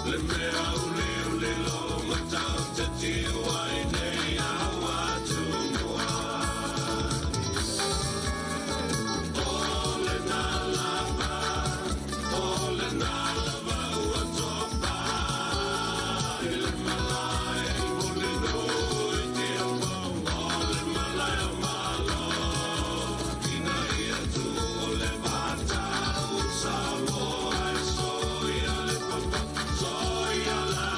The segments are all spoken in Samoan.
Le mea uli uli lo matau te tiwa i nei au atumua. O le nā lava, o le nā lava ua topa. I le malae i muli nui te apo, o le malae o Malo. Ina ia tu o le vata, u Samoa e soia le papa, soia la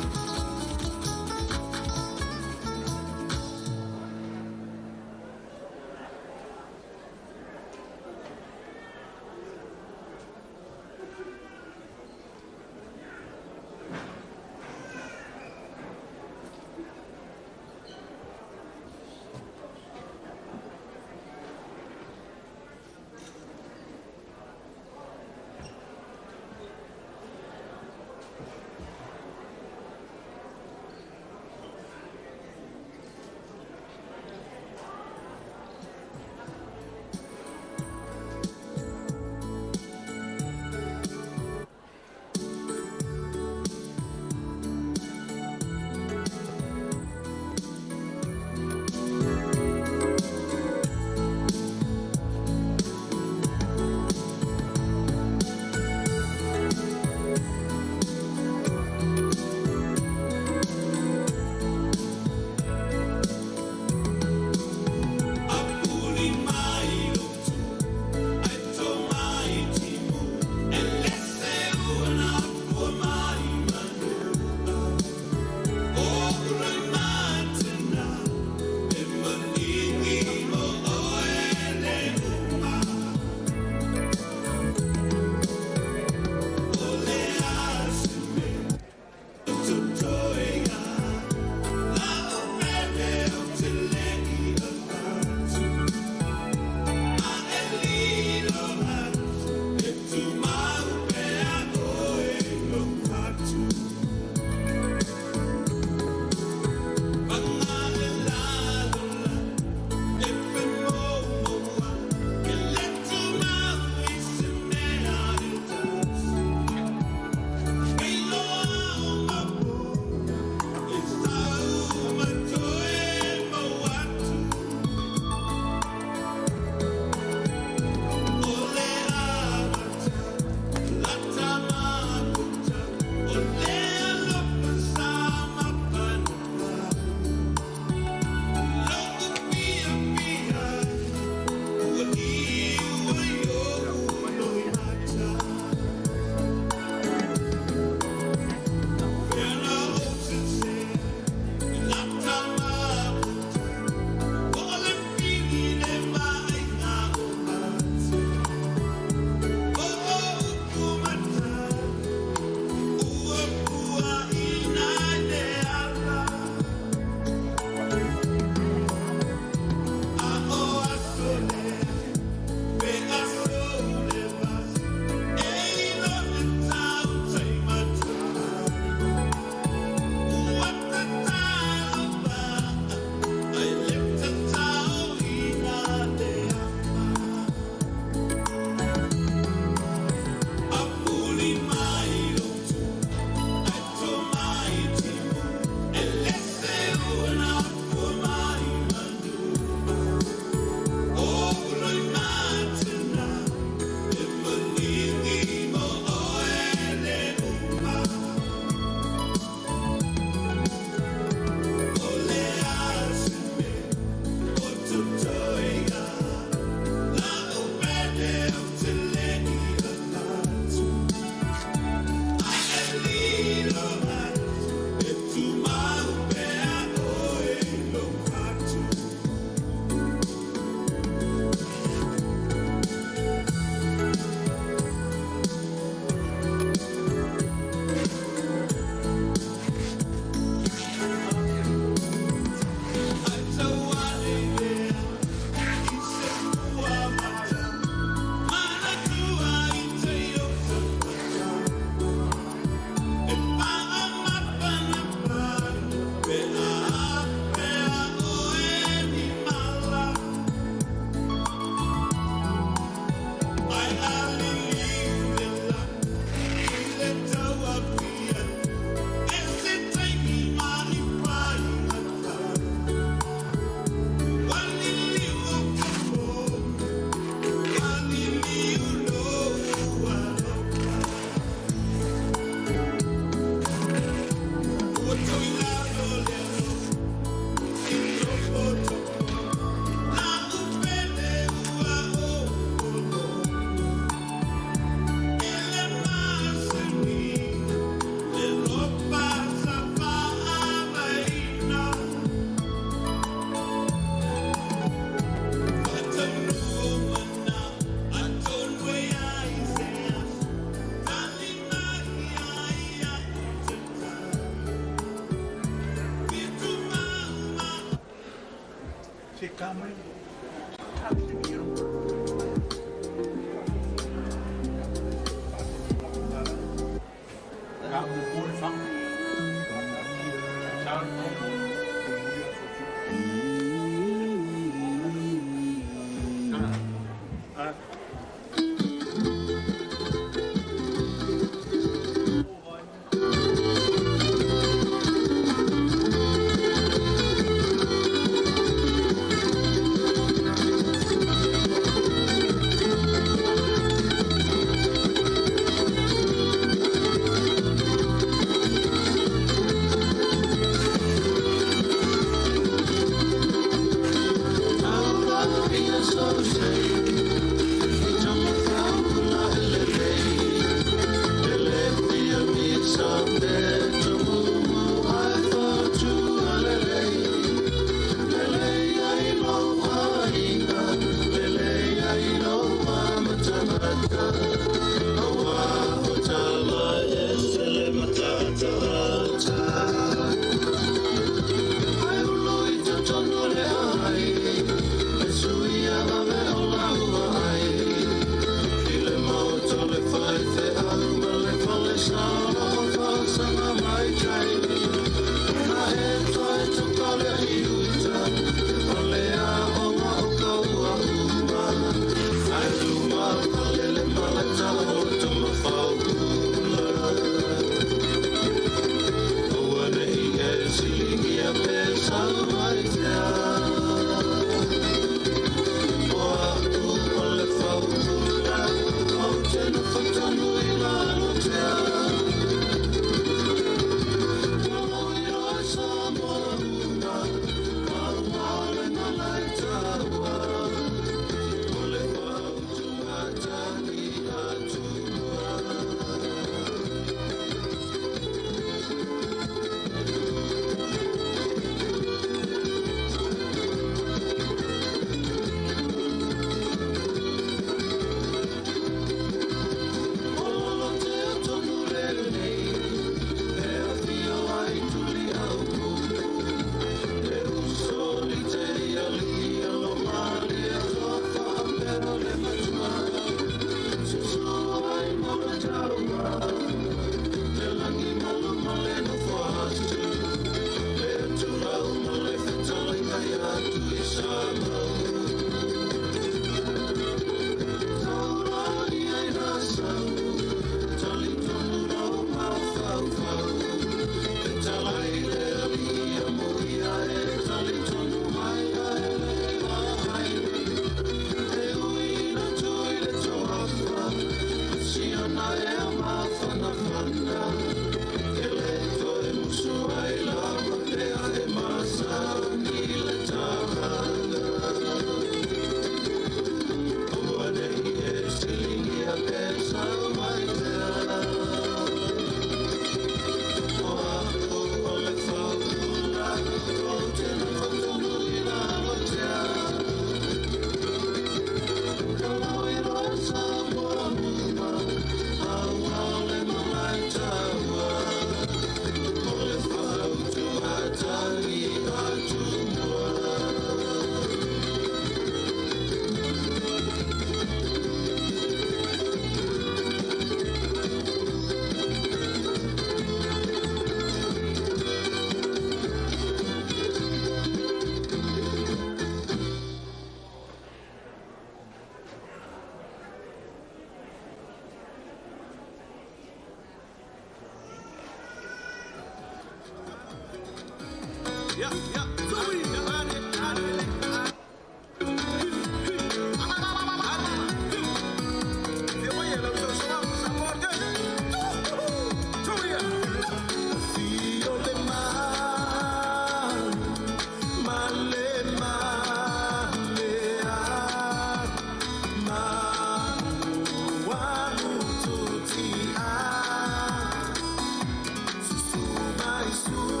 Susu mai sua.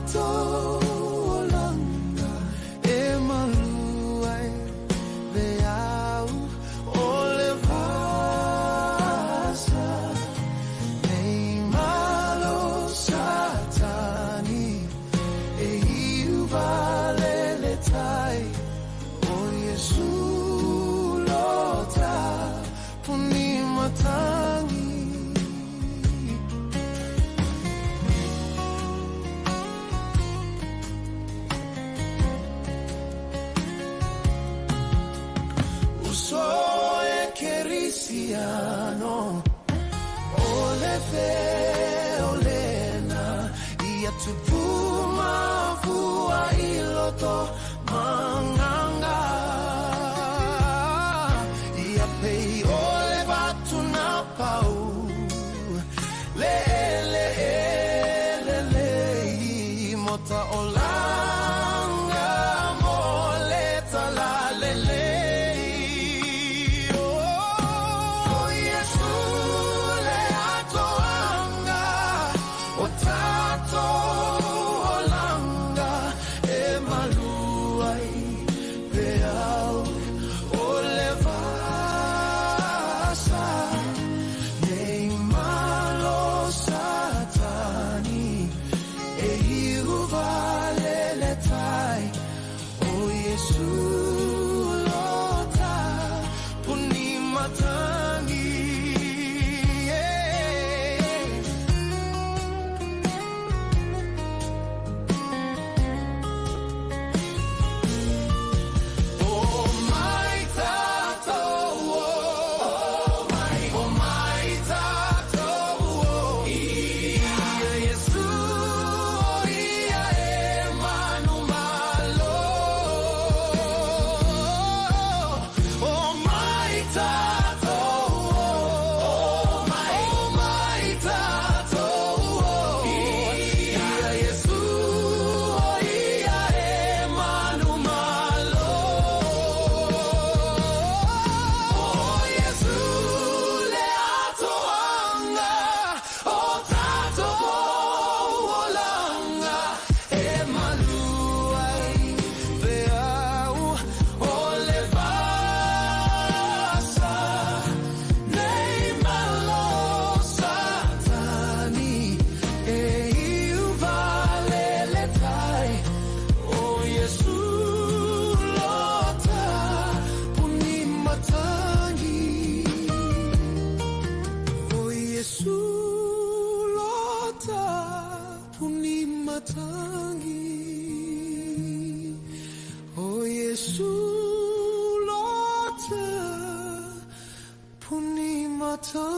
Tatou olanga e malu ai le au o le vasa nei malo Satani e iu valele tai o Iesu lota puni matangi. Uso e kerisiano o le feolena ia tupu mafua i loto manganga ia pei o le vatuna pau le ele ele le i mota o langa mo le talalelei. O Iesu le atoaga o tatou olaga e malu ai peau o le vasa nei malo Satani e iu valele tai o Iesu lota puni matangi. Yeah. O mai tatou, o mai tatou, ia Iesu, o ia e manumalo. O mai tatou, o mai tatou, ia Iesu, o ia e manumalo. O Iesu le atoaga o tatou olaga e malu ai peau o le vasa nei malo Satani e iu valele tai o Iesu lota puni matangi. O Iesu lota puni matangi. O Iesu lota puni matangi.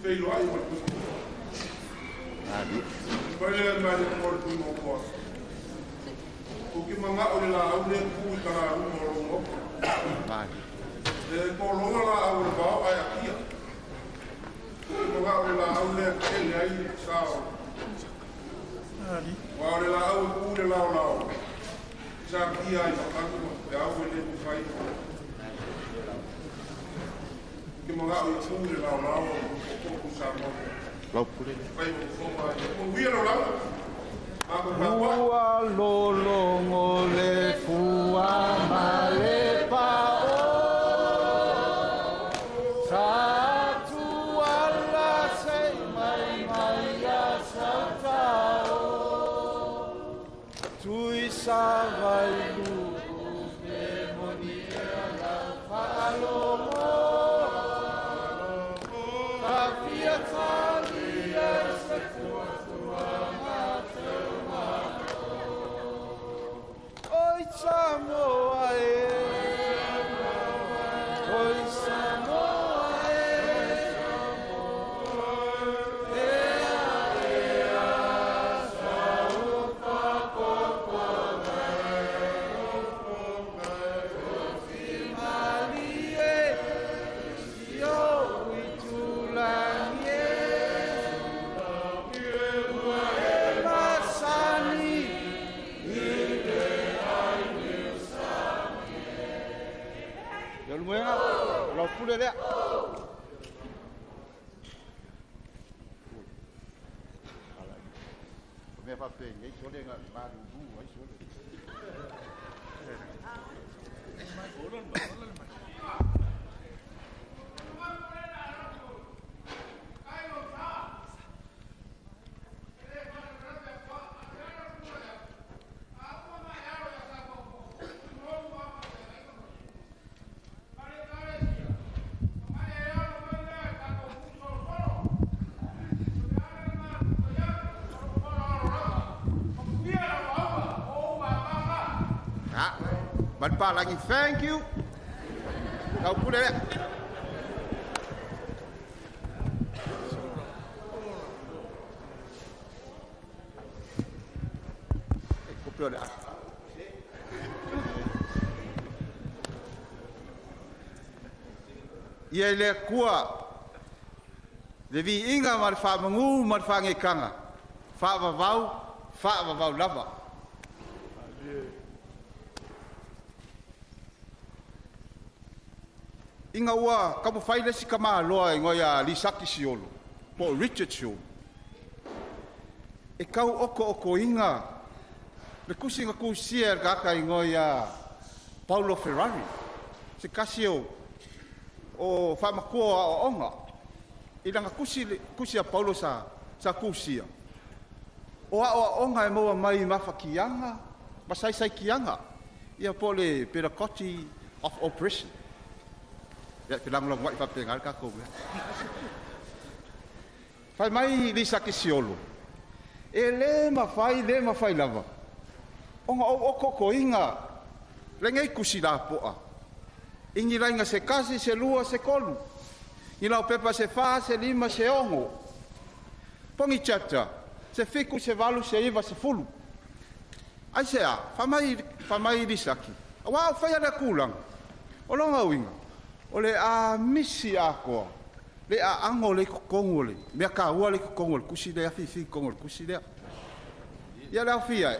Feiloai ma le mai le mai le mo le tui mo koa. O ki manga o le la au le ku i kala ru mo lo mo. Le ko longa la au le vao ai akia. O ki manga o le la au le ke le ai sao. Wa o le la au ku le lao lao. Sa kia ai makangu ma pe au le ku fai. Ki manga o ku le lao lao o ko ku sa mo. Lau pule le. Fai mo fo mai. Ko wia lo lao. Ma ko ka pa. Ua lologo le fua ma le pao sa tuala sei mai mai a sautao tui sa vai lugu pe moni la faalogo ka fia tali ai se tuatuaga teumalo. Oi Samoa e, oi Samoa e, ea ea. Lemuega, o lau pule lea. Mea faapegei sole ga malulu ai sole. Malpalangi, thank you. Lau pule lea. Kopi o le a. Ia i le Atua le viiga ma le faamagū ma le faagekaga, faavavau, faavavau lava. Inga ua taumafai le isi tamāloa igoa ia Lisaki Siolo po o Richard Siolo e tau otootoina le tusi na tusia e le tagata igoa ia Paulo Ferrari, se tasi o faamatua o aoaoga i lana tusi, tusi a Paulo sa tusia. O aoaoga e maua mai i mafatiaga ma saisaitiaga, ia po o le pedagogy of oppression. Ia te lagolagoa'i faapega le tatou mea. Fai mai Lisaki Siolo, e lē mafai, lē mafai lava ona ou otootoina lenei tusi lapo'a i ni laina se tasi, se lua, se tolu, ni laupepa se 4, se 5, se 6, po ni chapter se 7, se 8, se 9, se 10. Aisea? Fai mai Lisaki, auā o faia lea tulaga o lona uiga o le amisi atoa le aaga o le i totonu o le mea taua le i totonu o le tusi lea, afifi i totonu o le tusi lea. Ia le aofia ai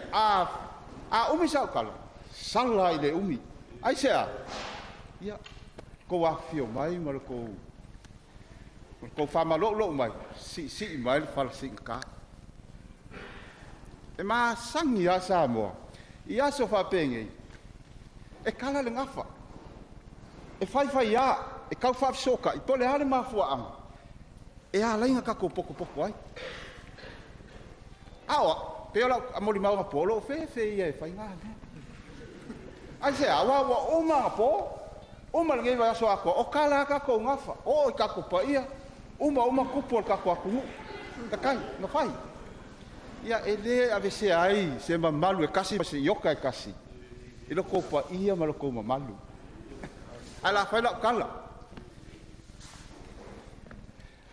a umi sau tala sala i le umi. Aisea? Ia kou afifio mai ma le kou faamalo'ulo'u mai si'isi'i mai le fala si'igata e masagi a Samoa i aso faapegei e kala le gafa e faifai a e tau faafesoka'i po o le a le mafua'aga e alai ga tatou pokopoko ai aoa pe o lau molimau po o loo fefe ia e faiga mea. Aisea? Auā ua uma agapō uma lenei vaiaso atoa o kala a takou gafa oo i takou paia uma uma tupu o le tatou atunuu takai na fai. Ia e lē avesea ai se mamalu e kasi ma se ioka e kasi i lo kou paia ma lo kou mamalu ae la fai la'u tala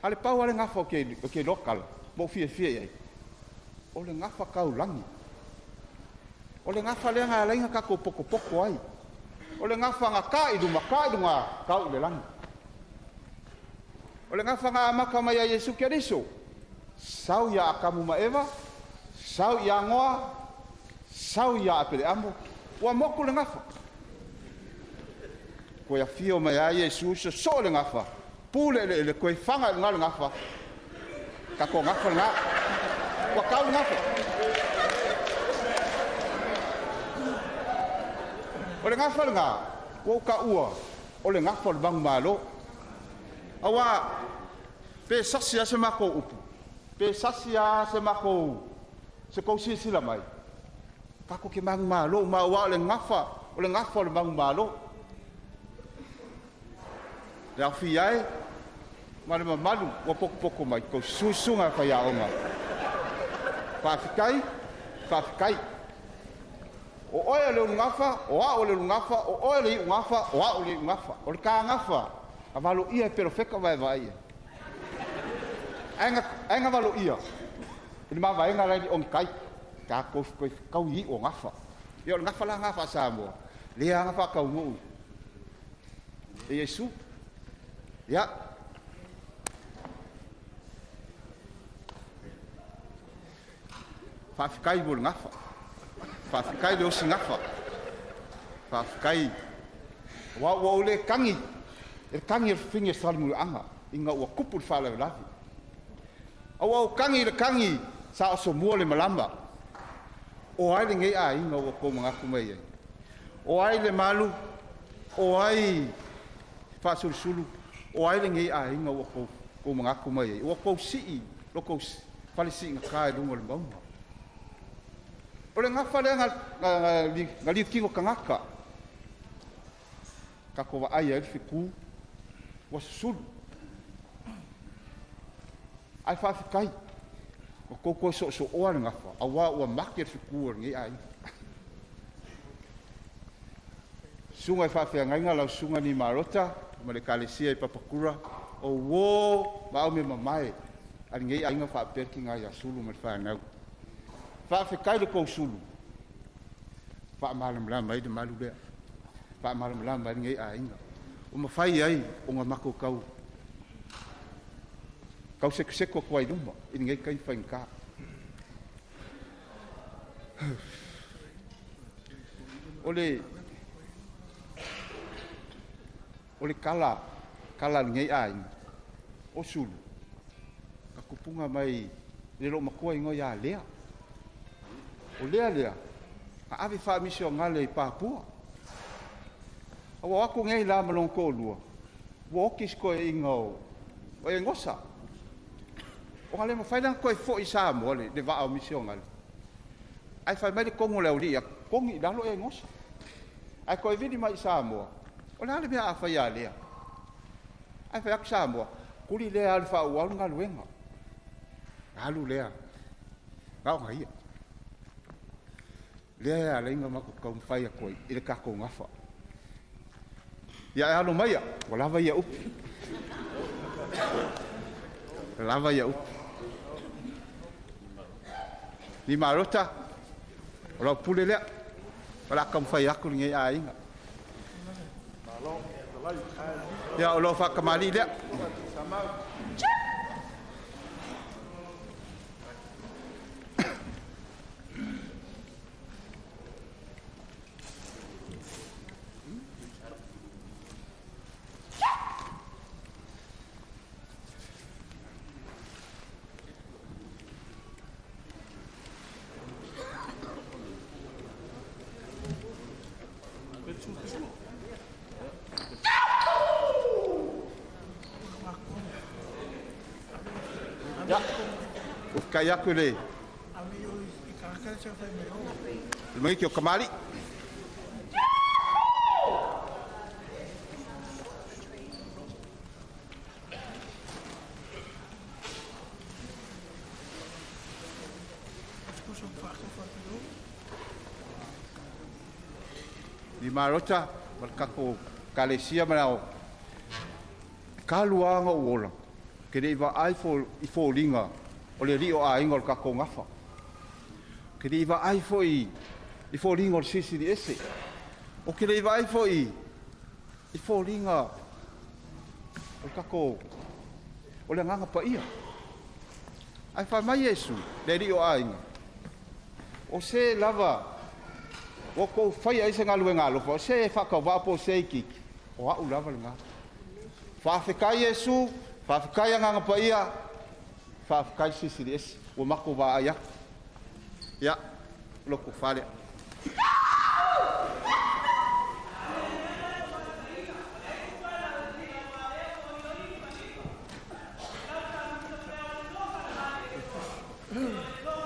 a le pau a le gafa o ke iloa kala ma ou fiafia i ai o le gafa kaulagi o le gafa lea na alai ga takou pokopoko ai o le gafa ga ta'i luma ta'i luga tau i le lagi o le gafa ga amata mai ai Iesu Keriso sau ia Akamu ma Eva, sau ia Agoa, sau ia Apeleamo ua moku le gafa koe afio mai ai Iesu sosoo le gafa pule eleele koe faga i luga le gafa tatou gafa legā ua kau le gafa o le gafa legā ua ou taʻua o le gafa o le magumālō auā pe sasi a se makou upu pe sasi a se makou se kou silasila mai tatou ke magumālō ma auā o le gafa o le gafa o le magumālō le aofia ai ma le mamalu ua pokopoko mai kou susuga faiaoga. Faafetai, faafetai. O oe o le ulugafa o a'u o le ulugafa o oe le iugafa o a'u le iugafa o le tagafa a valoia e pelofeka vaevaai ae ga valoia i le mavaega la i le ogitai tatou toe kau i i'u o gafa. Ia o le gafa la gafa a Samoa lea aga faatauguu e Iesu. Ia faafetai mo le gafa, faafetai le osi gafa, faafetai. Ua ua ou le kagi, e kagi e fingi e salimuliaga, ina ua kupu le faalavelave. A ua ou kagi le kagi, sa o somua le malama. O ai lenei aiga ua kou manatu mai ai. O ai le malu, o ai faasulusulu, o ai lenei aiga ua kou manatu mai ai. Ua kou sii, lo kou falesiigata i luga o le mauga. O le gafa lea na liutino tagata. Tatou vaai ai le fetu, ua susulu. Ae faafetai, ua tou toe soosooa le gafa, auā ua make le fetu o lenei aiga. Susuga i faafeagaiga lau susuga ni Marota ma le Ekalesia i Papakura, o uō ma au mea mamae a lenei aiga faapea le tina ia Sulu ma le fanau. Faafetai le tou sulu, faamalamalama ai le malu lea, faamalamalama ai lenei aiga. Ua mafai ai ona matou tau tau sekoseko atu ai luma i lenei taimi faigata. O le tala a lenei aiga, o Sulu, ka tupuga mai le loo matua igoa ia Lea. O Lea lea, na ave faamisionale i Papua. A ua o atu nei la ma lona toalua, ua oti si toeaina o Egosa. Ona le mafai la ona toe foi i Samoa le vaa o misionale. Ae fai mai le togi o le aualii atu, togi i lalo Egosa. Ae toe vili mai i Samoa, o le a le mea a fai ia Lea? Ae fai atu Samoa, tuli lea alu faaauau le galuega. Alu lea, na ona ia. Lea e ala ai ona matou taumafai atu ai i le tatou gafa. Ia e alo maia, ua lava ia upu. Ua lava ia upu. Ni Marota, o lau pule lea. O le a taumafai atu lenei aiga. Ia o lau faakamali'i lea. Ia, ua fekai atu i le magiti o kamali'i. Ni Marota, ma le tatou Ekalesia ma le ao. Talu lava ona ou ola, ke le i vaai i foliga o le alii o aiga o le tatou gafa. Ke le i vaai foi i foliga o le Silisili Ese. O ke le i vaai foi i foliga o le tatou, o le agaga paia. Ae fai mai Iesu, le alii o aiga, o se lava ua tou faia ai se galuega alofa, o se e faatauvaa po o se itiiti, o au lava lena. Faafetai Iesu, faafetai agaga paia, faafetai Silisili Ese, ua matou vaai atu. Ia, loko fale.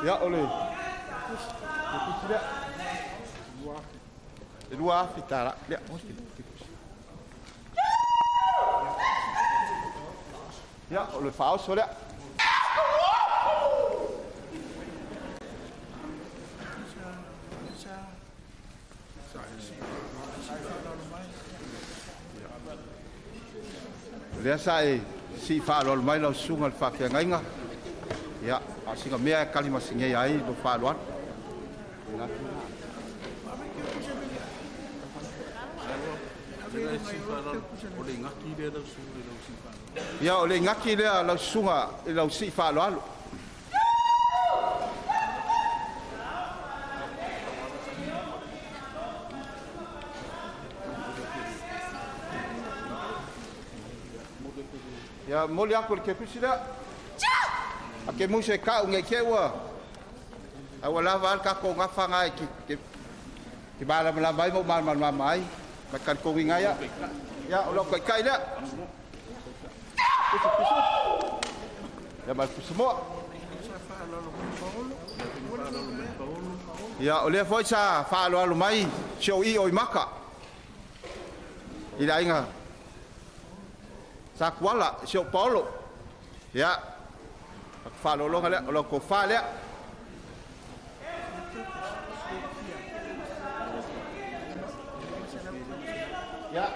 Ia, o le lea. E 2,000 tala. Lea, ia, o le faaoso lea. Lea sa e sii faaaloalo mai lau susuga le faafeagaiga. Ia, a o sina mea e kalimasigei ai lo faaaloalo. Ia, o le igaki lea lau susuga i lau sii faaaloalo. Ia moli aku le kekusi lea. A ke muse kau ngai ke ua. A ua lava al kako ngafa ngai ki ki bala mala mai mo mal mal mai. Ma kan ko ngai ya. Ya o lo kai kai lea. Pusu pusu. Ya mal pusu mo. Ya o le foi sa fa alo alo mai si o i o i maka. I la inga. Sa kuala si o Paulo. Ya. Fa lo longa lea, o lo ko fa lea. Ya.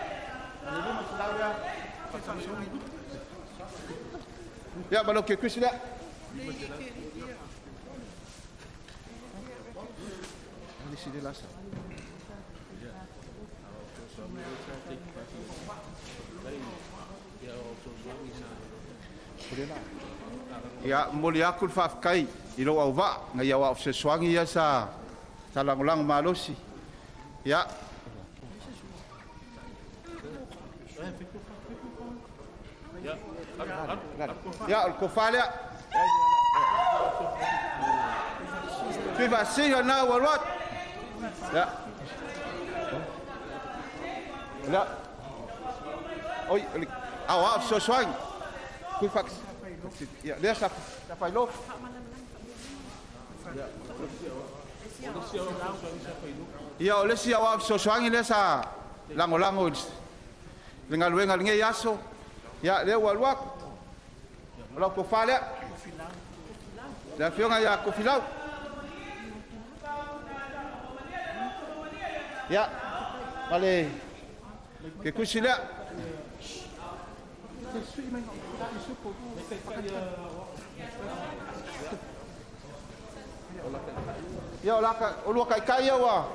Ya, ba lo ke kusi lea. Ia moli aku le faafetai i lou auvaa na ia oa fesoasoani ia sa lagolago malosi. Ia ia o le kofa lea. Tuifaasina na ua alu atu. Ia. Ia. Oi, au au fesoasoani. Tuifaasina. Ia, lea sa failo. Ia, o le si au fesoasoani lea sa lagolago i le galuega lenei aso. Ia, lea ua alu atu. O lau tofa lea. Le afioga ia Kofilau. Ia, ma le ke kusi lea. Ia, o laka, o lua kaikai ia ua.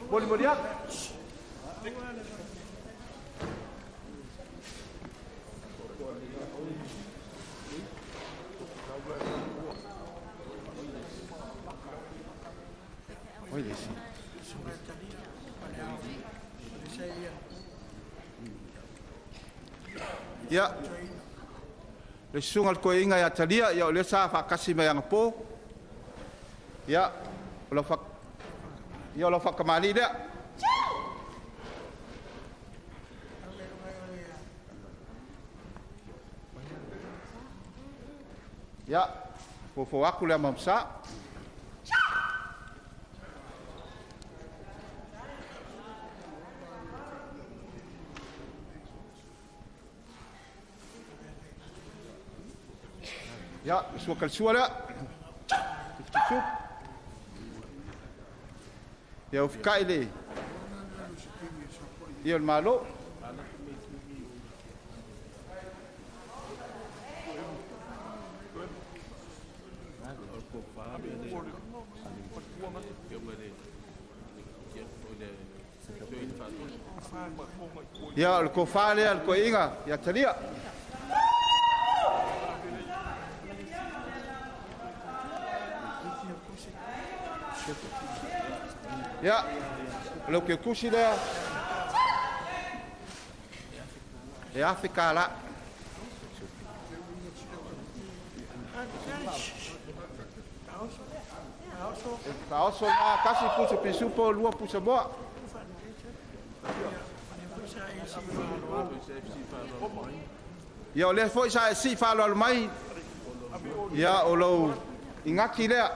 Moli moli atu. Oi, le si. Ia, le susuga le koeina ia talia, ia o lea sa faakasi mai agapo. Ia, o lau ia o lau faakamali lea. Ia, fofo aku lea mamsa. Ia, sua kalsua lea. Tifutifu. Ia, ufikai le. Ia o le malo. Ia, o le kofa lea, le koeinga, ia talia. Ia, o leu ke kusi lea. E afe ka la. E taoso ngā kasi pusa pisupo, lua pusa moa. Ia, o lea foi sa e si whaaloalo mai. Ia, o lou ingaki lea.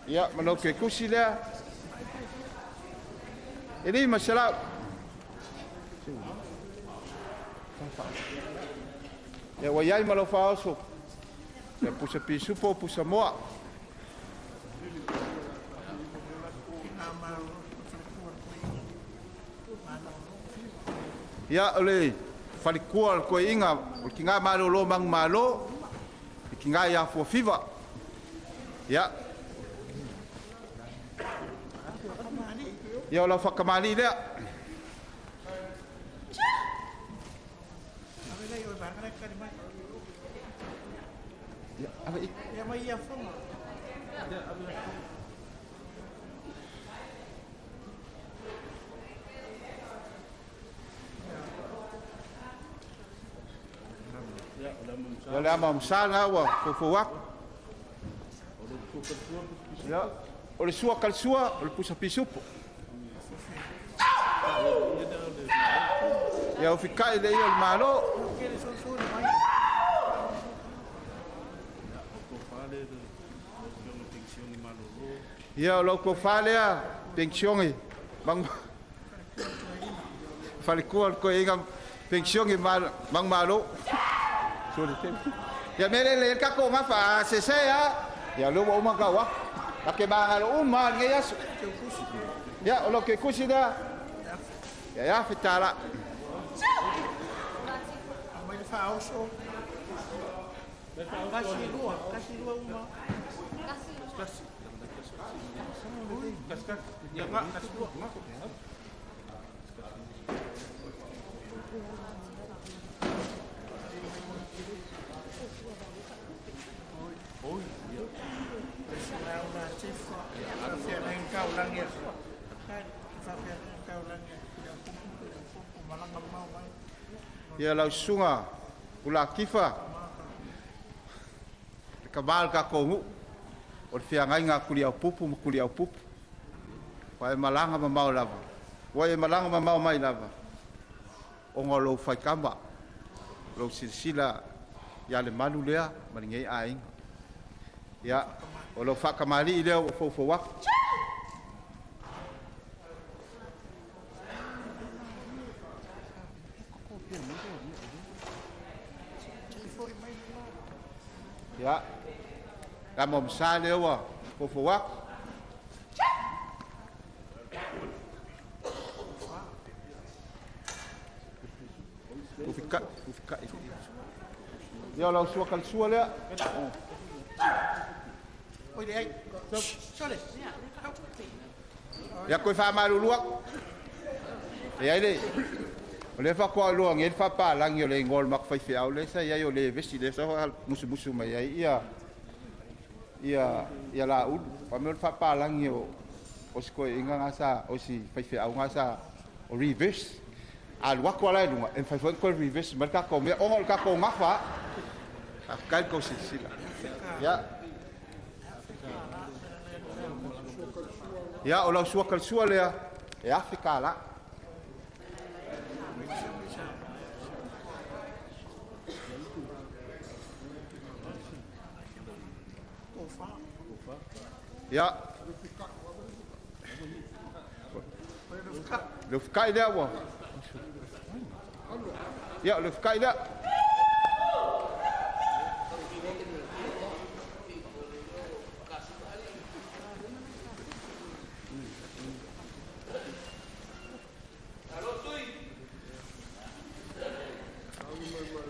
Ia, ma lau ke kusi lea. E li masalau. Ia, ua iai ma lau whaoso. Ia, pusa pisupo, pusa moa. Ia, o le falikua le koeinga, o le ki ngā malo lo mangu malo, i ki ngā ia fuafiva. Ia. Ia, o lau whakamali lea. Ia, ave i. Ia le ama o msa lena ua foufou atu. Ia, o le sua kalasua, o le pusa pisupo. Ia o fikai le ia o le malo. Ia o lau tofa lea, pensione, mang falekua le koeina pensione mangumalo. Ia mea le le kako gafa sese a. Ia lea ua uma kau a. Ake magalo uma lenei aso. Ia o lau kekusi lea. Ia ia fetala. Mai le faaoso. Kasi lua, kasi lua uma. Kasi. Kasi kasi. Ia nga kasi lua. Oi. Sa sefa. Sa fia kau langi. Sa fia kau langi. Malanga mau mai. Ia lau susuga ula kifa le kamā le tatou nuu o le feagaiga kuliaupupu ma kuliaupupu ua e malaga mamao lava ua e malaga mamao mai lava ona o lou faikama lou silasila ia le malu lea ma lenei aiga. Ia o lou faakamali'i lea ua foufou atu. Ia la mo msa lea ua foufou atu. Ufika ufika. Ia o lau sua kalasua lea. Oi le ai. Sole. Ia koe faamalulu aku. E ai le o le faatoa iloa le faapalagi o le igoa o le matou le sa iai o le vesi le sa musumusu mai ai ia ia ia laulu. Fa mea o le faapalagi o si koeaiga ga sa o si faifeau ga sa o reverse. Alu atu ala i luga e mafai foi ona toe reverse mai le tatou mea ona o le tatou gafa. Faafetai le tou silasila. Ia. Ia o lau sua kalasua lea e $1,000. Ia. Le fukai lea ua. Ia le fukai lea.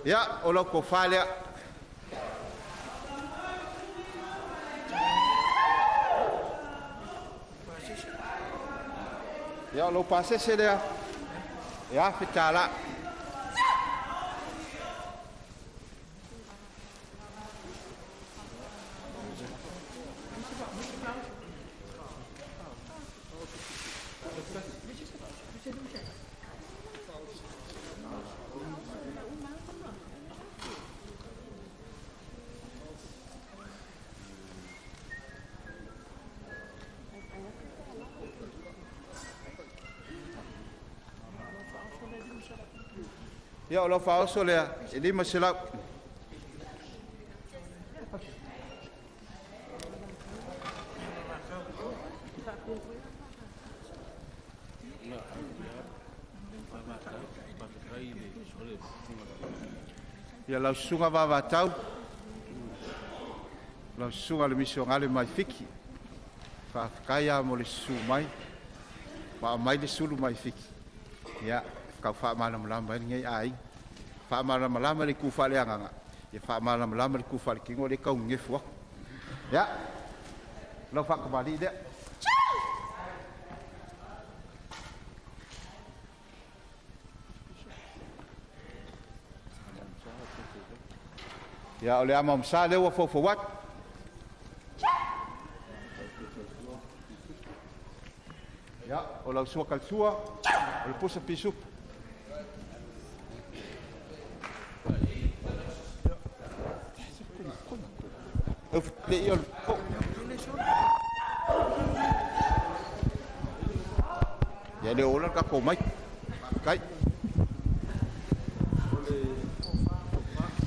Ia o lau tofa lea. Ia o lau pasese lea. E $1,000. Ia o lau faaoso lea e 500. Ia lau susuga vavatau lau susuga le misionale mai Fiki. Faafetai a mo le susu mai ma aumai le sulu mai Fiki. Ia kau faamalamalama ai lenei aiga. Faamalamalama le ku faaleagaga. Ia faamalamalama le ku faalekigo le kaugefu aku. Ia lau faakamali'i lea. Ia o le ama o msa lea ua foufou atu. Ia o lau sua kalasua o le pusa pisupu. le ia ia le ola ka ko mai kai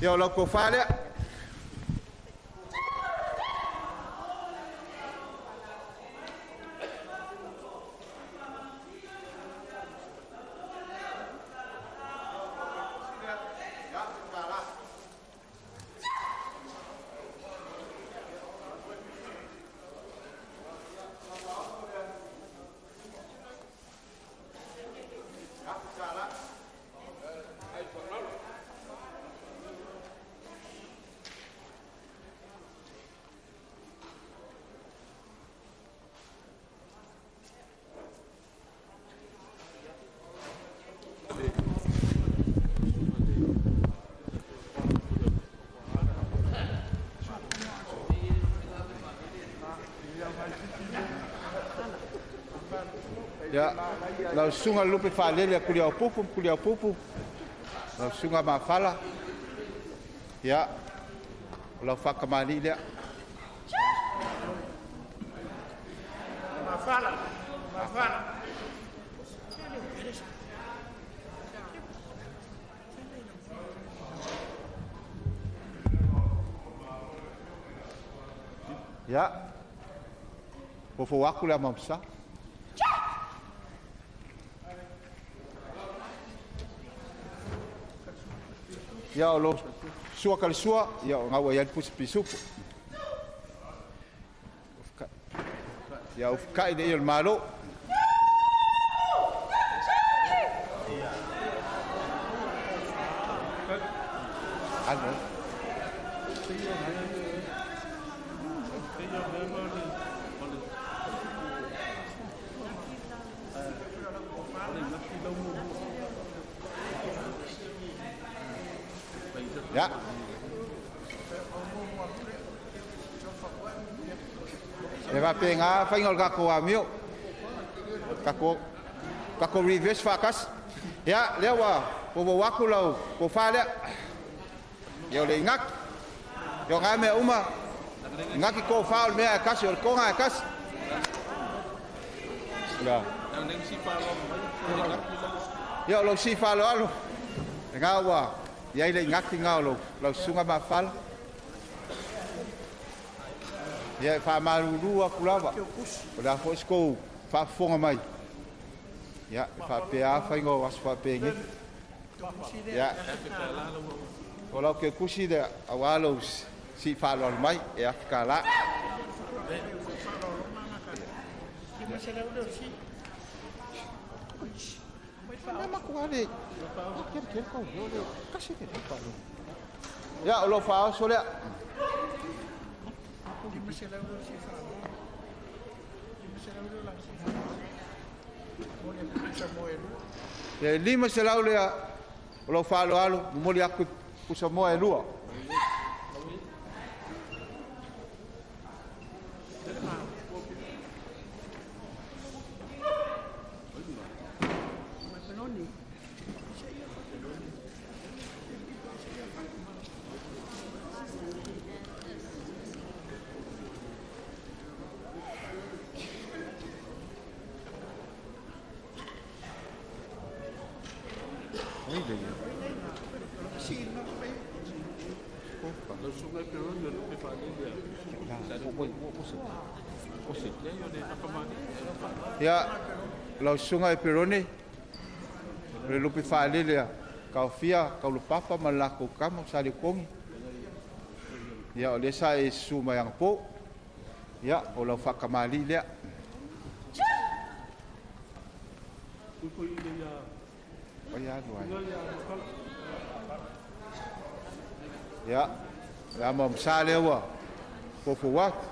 ia lau kofa lea. Ia, lau susuga lupe faalele a Kuliaupupu, Kuliaupupu, lau susuga mafala. Ia, o lau faakamali'i lea. Mafala, mafala. Ia, fofo aku le amamsa. Ia o lo sua ka le sua, ia o ngau ai pusi pisupu. Ia o kai le ia o le malo. Ano. Ya. E va penga fainga o le kako amio. Kako kako reverse fakas. Ya, lea ua fofo aku lau kofa lea. Ia o le ingaki. Ia o ngā mea uma. Ingaki kofa o le mea e kasi, o le konga e kasi. Ya. Ia o lau si whalo alo. E ngā ua ia ile ingaki ngā o lau susuga mafala. Ia e whaamalulu aku lava. O le a foi se kou faafofoga mai. Ia e faapea faiga o aso faapegei. Ia o lau ke kusi lea auā lou si'i faaaloalo mai e afi kālā. Ia o lou faaoso lea. Ia e 500 lea o lou faaaloalo momoli aku pusa moa e lua. Ia, lau susuga e Perone, o le lupe faalele a kaofia, kaulupapa ma le lakou kama o sa le kogi. Ia, o lea sa e susu mai agapō. Ia, o lau faakamali'i lea. Ia, alu ai. Ia, le ama masa lea ua fofo atu.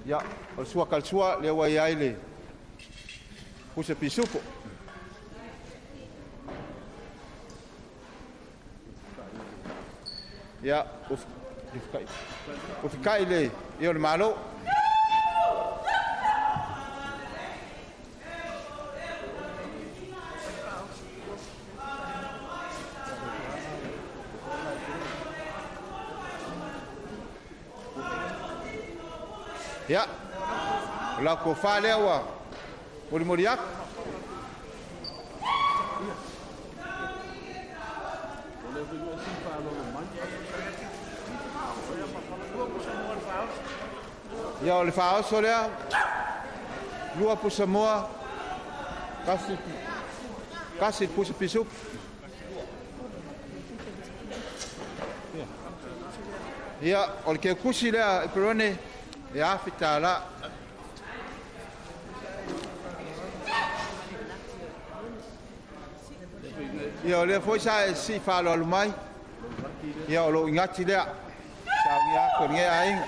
Ia, o le sua kalsua lea ua iai le pusa pisupo. Ia, ufikai le ia o le malo. Ia, o lau tofa lea ua molimoli atu. Ia, o le faaoso lea, 2 pusamoa, 1 pusa pisupu. Ia, o le keukusi lea i Perone, e afi tāla. Ia, o lea foi sa e si whaaloalu mai. Ia, o lou ingati lea. Sa ungia ako nge ainga.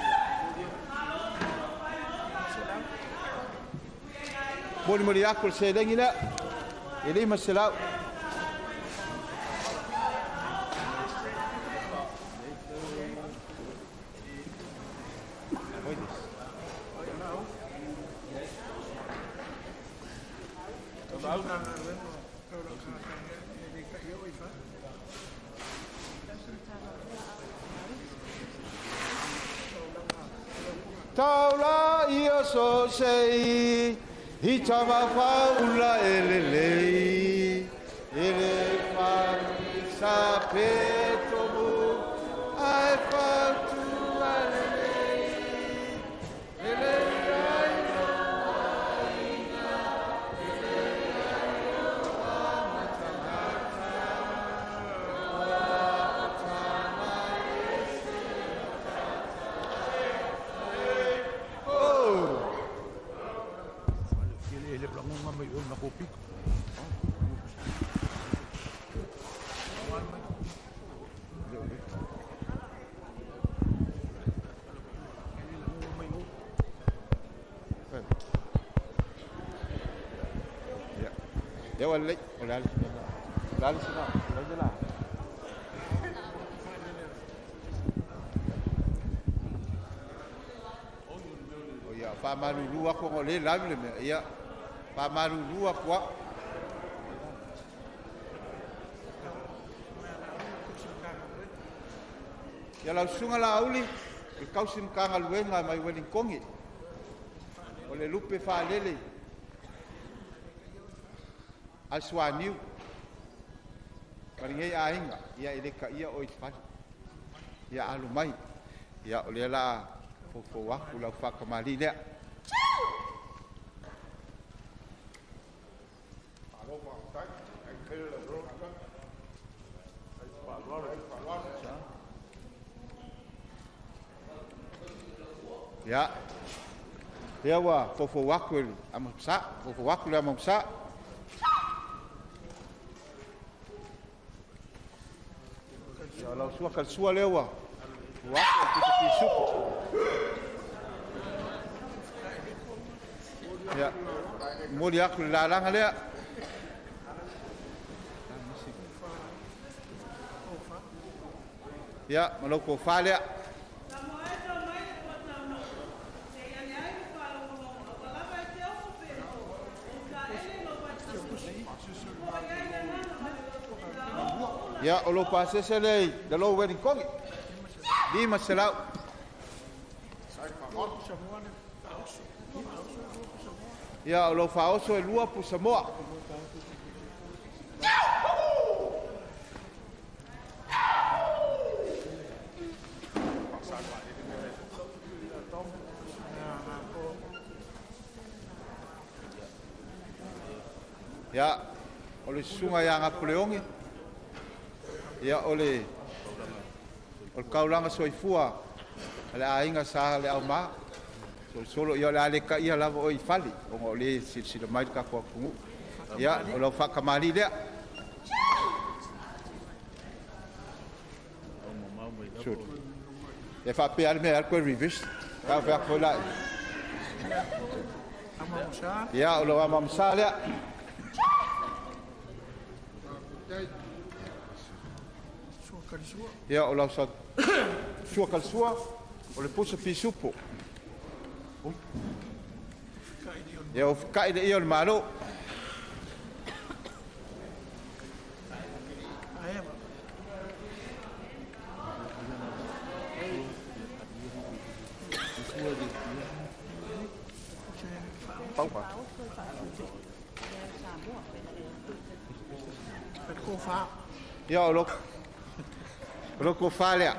Moli moli ako le selengi lea. E 500. Taula ia so sei, i tavafaula e lelei, e le whanisa petomu, ai whautua lelei, e le rai no aina, e le rai o amatamata, oa o tama e se matata. Oh! Ele langonga mai o na kopiko. Ya wale, olal, olal sina, olal jela. O ia whamaruru ako ngo le lawi le mea. Ia whamaruru ako a. Ia lau sunga la auli, le kausi mkanga luenga mai Wellingtongi. O le lupe whaalele. Al suaniu. Maringei ainga, ia ele ka ia o i whale. Ia alu mai. Ia o le la fofo aku lau whakamali lea. Ia, lea ua fofo aku ele amamsa, fofo aku le amamsa. Ia lau sua kalsua lea ua ua aku pusa pisupu. Ia, moli aku le lalanga lea. Ia, malau ko wha lea. Ia, o lo pasese lei, da lo Wellingtongi. 500. Ia, o lo whaoso e 2 pusamoa. Ia, o le sunga ia ngapuleongi. Ia, o le kaulanga soifua, le ainga sa le au mā. Solo ia o le aleka ia lava o i fali, o ngā o le silasila mai le kakoa kungu. Ia, o lau whakamali lea. E whapea ale mea koe reverse. Ka whea koe lai. Ia, o lau amamsa lea. Ia, o lau sa sua kalsua, o le pusa pisupo. Ia, o whikai le ia o le malo. Kofa. Ia o lo kofa lea.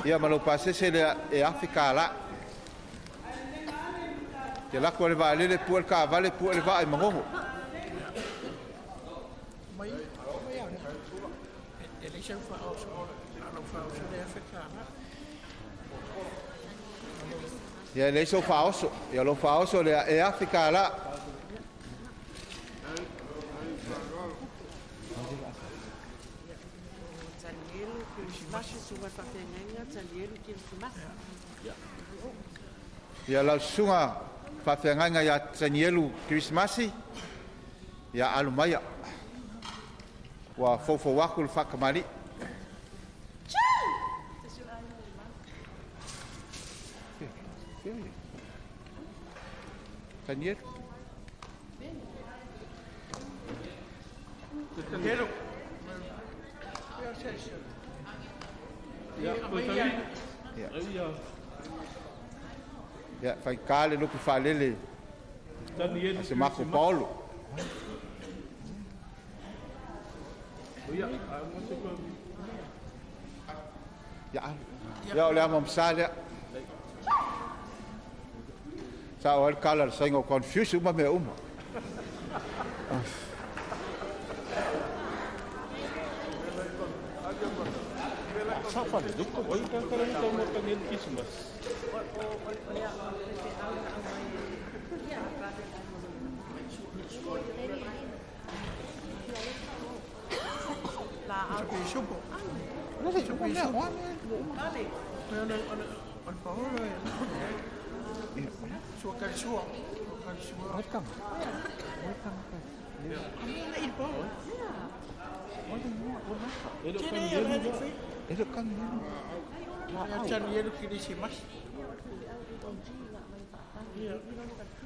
Ia ma lou pasese lea e $1,000. Te lako le vaalele pua le kavale pua le vaa i magogo. Mai e le sau faaoso lau faaoso le $1,000. Ia le sau faaoso, ia lou faaoso lea e $1,000. Ia lau susuga faafeagaiga ia Tanielu Kerisimasi, ia alu maia. Ua foufou aku le faakamali'i. Tanielu. Tanielu. Ia, faigā le lupe faalele a se Marco Paolo. Ia, ia o le ama masa lea. Sa o ai le kala le saiga o confuse uma mea uma.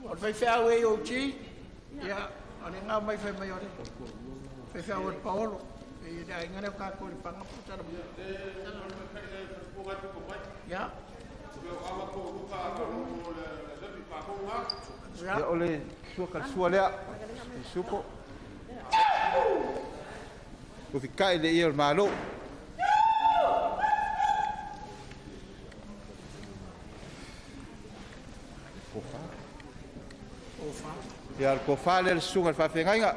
O le faifeau e o ti, ia, o le ngā mai whai mai o le faifeau o le Paolo. E le ainga leo kākou le panga putara. Ia. Ia o le sua kalasua lea, e supo. Ufika'i le ia o le Malo. Ia le kofa lea le susuga le faafeagaiga.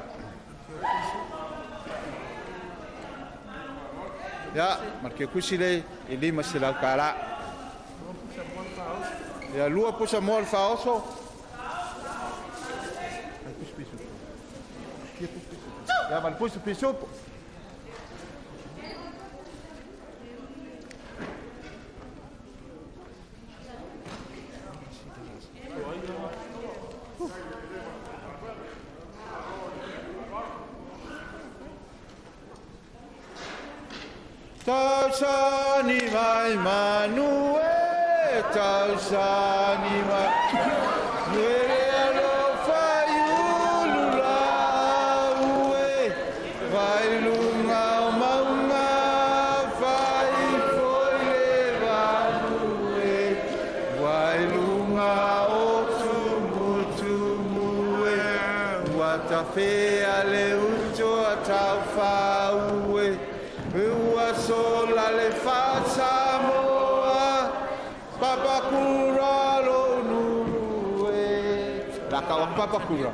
Ia, ma le kekusi le e $500. Ia, 2 pusa moa le faaoso. Ia, ma le pusa pisupo. Tausani mai manu e, tausani mai nuere alofa iulu lau e, vai lunga o maunga, vai foi le vanu e, vai lunga o tumutumu e, ua tafea le uto a taufau e, ua sola le faasamoa, papakura lo nuu e. La ka wa papakura.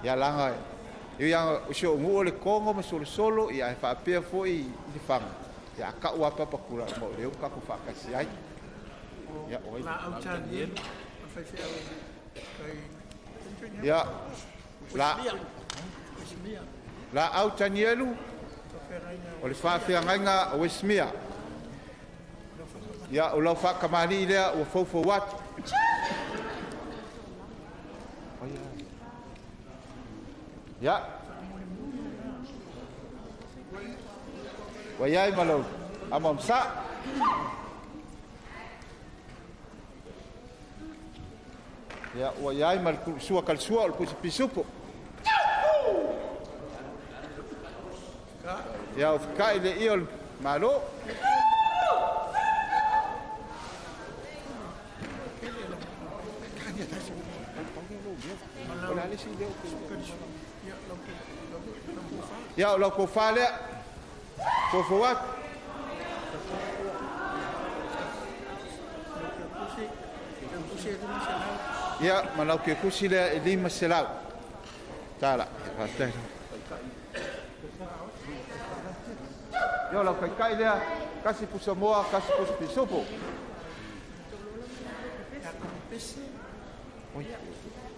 Ia laga e ia o ugu o le kongo ma solosolo ia e faapea fo'i i le faga. Ia ka'u a papakura ma o lea ua kako faakasi ai. Ia oi. Ia la au Tanielu o le faafeagaiga o Westmere. Ia o lau faakamali'i lea ua foufou atu. Ia. Ua iai ma lau ama masa. Ia ua iai ma le sua kalasua o le pusa pisupo. Ia o fika'i le ia o le Malo. Ia o lau kofa lea. Fofo atu. Ia ma lau ke kusi lea e 500. Tala. Faafetai. Ia o lau kaikai lea, kasi pusa moa, kasi pusa pisupo.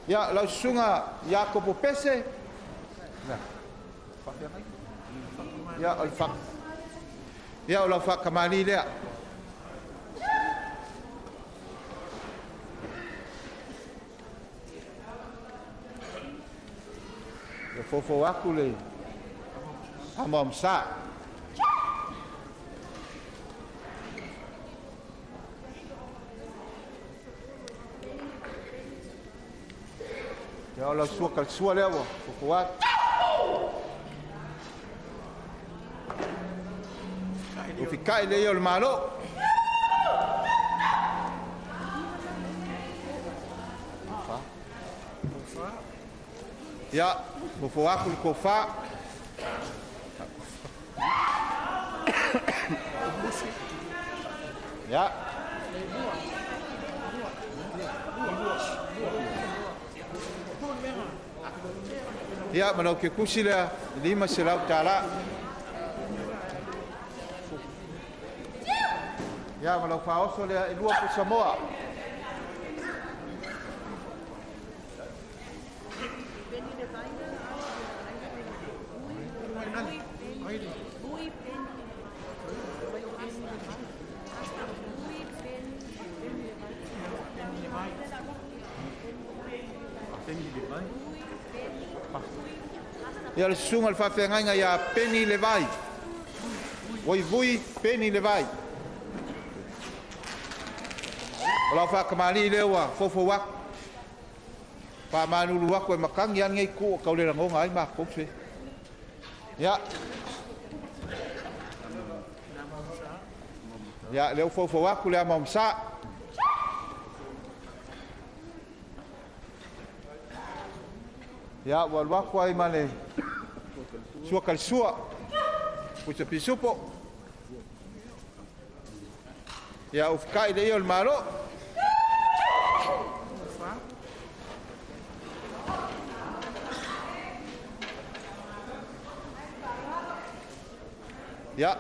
Ia lau susuga Iakopo Pese. Ia o le fa. Ia o lau whakamali lea. Ia fofo aku le ama sa. Ia o lau sua kalsua lea ua fofo aku. O fikai le ia o le malo. Ia, fofo aku le kofa. Ia. Ia, ma lau ke kusi lea, 500 tala. Ia, ma lau whaoso lea, e 2 pusa moa. Ia le susuga le faafeagaiga ia Peni Levai. Oi vui Peni Levai. O lau whakamali lea ua fofo aku. Whaamanulu aku e makangi ane ngei ku o kaule rangonga ai mākou se. Ia. Ia, lea fofo aku le ama omsa. Ia, ua luaku ai ma le sua kalsua. Pusa pisupo. Ia, ufukai le ia o le malo. Ia,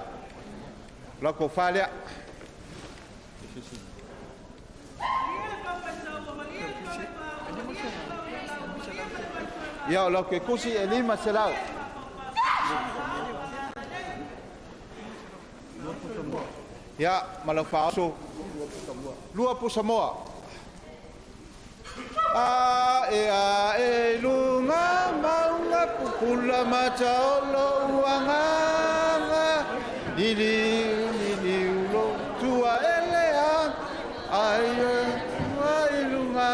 lau kofa lea. Ia, o lau ke kusi e 500. Ia, ma lau whaoso. 2 pusa moa. A e lunga maunga pupula mataolo uanganga. Lili lili ulo tua elea ai ai lunga.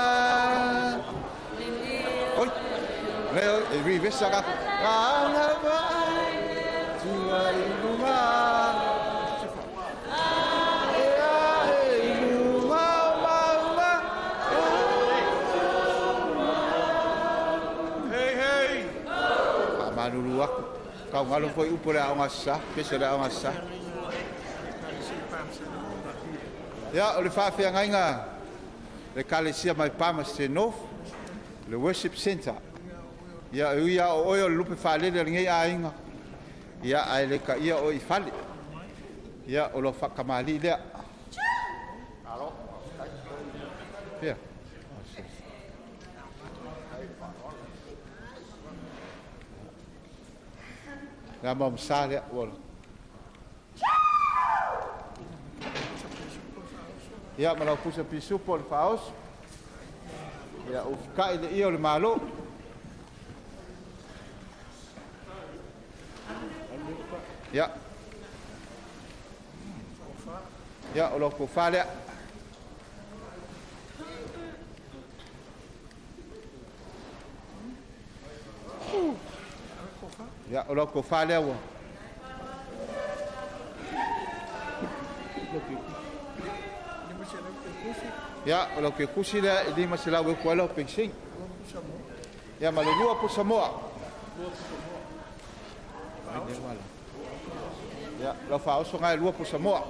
Oi, leo e rivesa ka. Anga ba tua lunga. Manulu aku. Kau ngalo foi upo le aonga sa, pese le aonga sa. Ia, o le faafeagaiga le kalesia mai Palmerston North, le Worship Centre. Ia, e ui a o oe o le lupe faalele o lenei aiga. Ia, ae le kaia o i fale. Ia, o lo whakamali lea. Ia. Lea maumsa lea, ua. Ia, ma lau pusa pisupo o le whaoso. Ia, ufukai le ia o le malo. Ia. Ia, o lau kofa lea. Ia, o lau kofa lea ua. Ia, o lau ke kusi lea e 500 e kua lau pensing. Ia ma le 2 pusa moa. Ia, lau faaoso gai 2 pusa moa.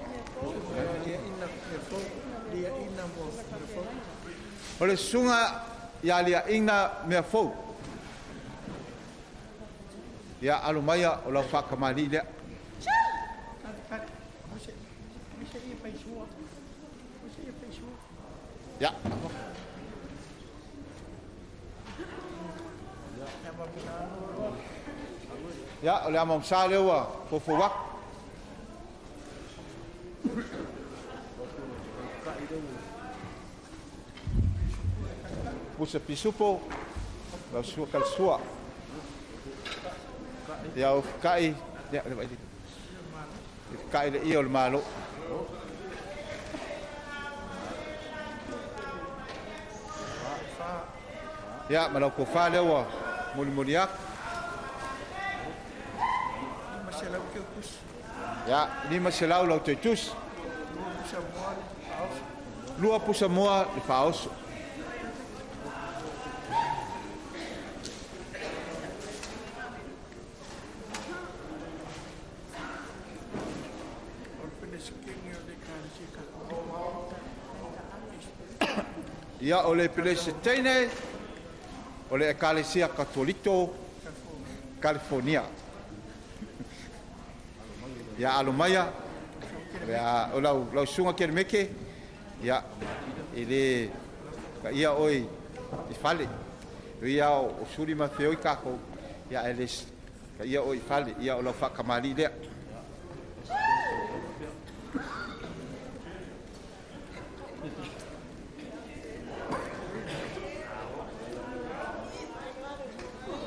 O le susuga ia Liaina mea fou. Ia alu maia o lau faakamali'i lea. Ia. Ia, o le ama masa lea ua fofou atu. Pusa pisupo, lau sua kalasua. Ia o fukai, ia, le vai. Fukai le ia o le malo. Ia, ma lau kofa lea ua mulimuli atu. Ia, 500 lau toitusi. 2 pusa moa le faaoso. Ia o le Pelesiteine o le Ekalesia Katoliko California. Ia alu maia o le lau lau suga ke meke ia ele ka ia oi i fale ia o suri ma feoi kako ia ele ka ia oi fale ia o lau whakamali lea.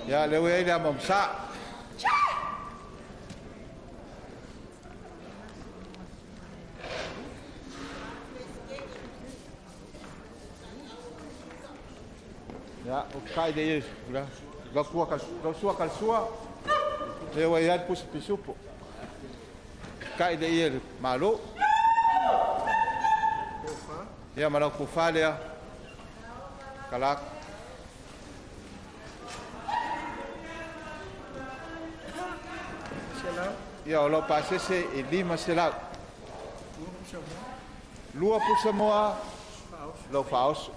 Ia leo e le mamsa. Ia o kai de yes, la la sua kal la sua kal sua. Leo e al pus pisupo. Kai de yes malo. Ia malo ko falea. Kalak. Ia o lau pasese e 500. 2 pusa moa lau faaoso.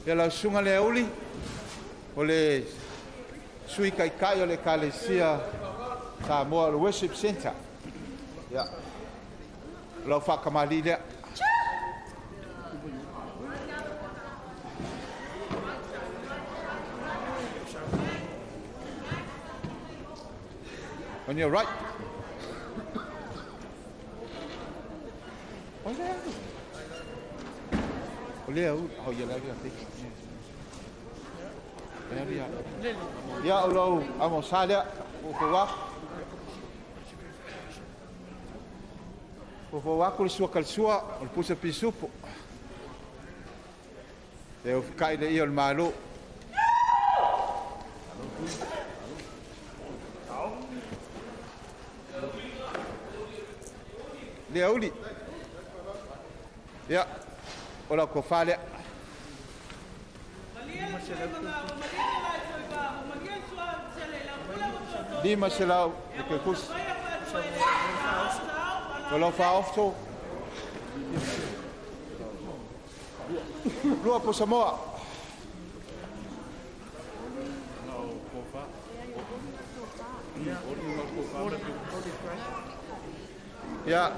Ia lau suga le auli o le sui kaikai o le Ekalesia Samoa o le Worship Center. Ia lau faakamali lea. On your right. Olea, oh, ia lea te. Ia o lau amosa lea, o fo wako le sua kalsua, o le pusa pisupo. E o kai le ia o le malo. Le auli. Ia, o lau kofa lea. 500 le kekusi. O lau faaofto. 2 pusa moa. Ia,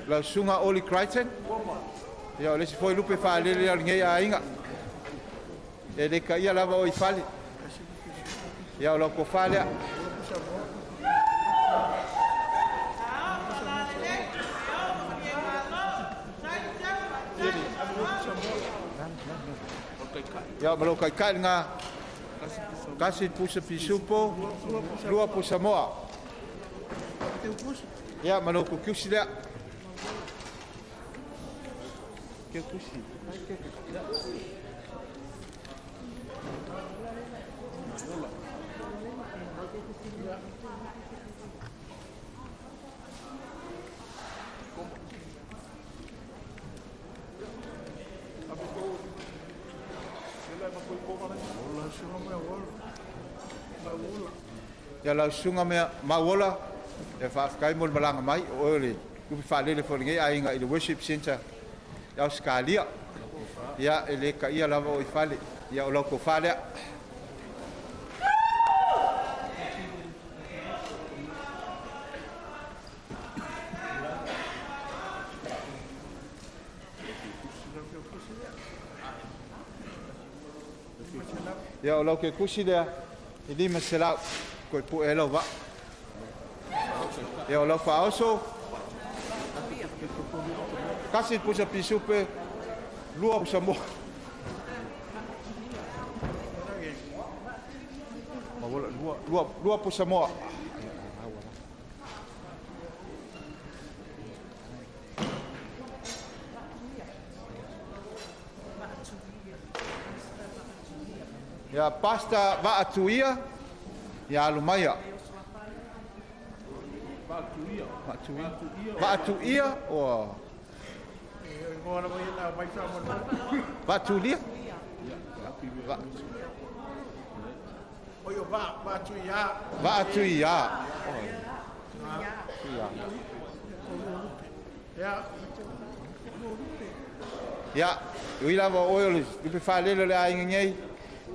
lau suga Oli Crichton. Ia, o le isi foi lupe faalele o lenei aiga. E le ka ia lava o i fale. Ia, o lau kofa lea. Ia, ma lau kaikai ngā. Kasi pusa pisupo, 2 pusa moa. Ia, ma lau kukusi lea. Kukusi. Ia lau susuga mea Mauola, ia faafetai mo le malaga mai o oe o le lupe faalele foi o lenei aiga i le Worship Centre i Ausetalia. Ia e le taia lava o i fale, ia o lau tofa lea. Ia o lau ke kusi lea, e 500 koe pu'e ai lau vaa. Ia o lau faaoso, kasi pusa pisupe, 2 pusa moa. Mawola, 2 pusa moa. Ia pasta vaatuia, ia alumaia. Vaatuia. Vaatuia o Vaatulia? Vaatuia. Ia, ui lava o oe o le lupe faalele o le aiga nei.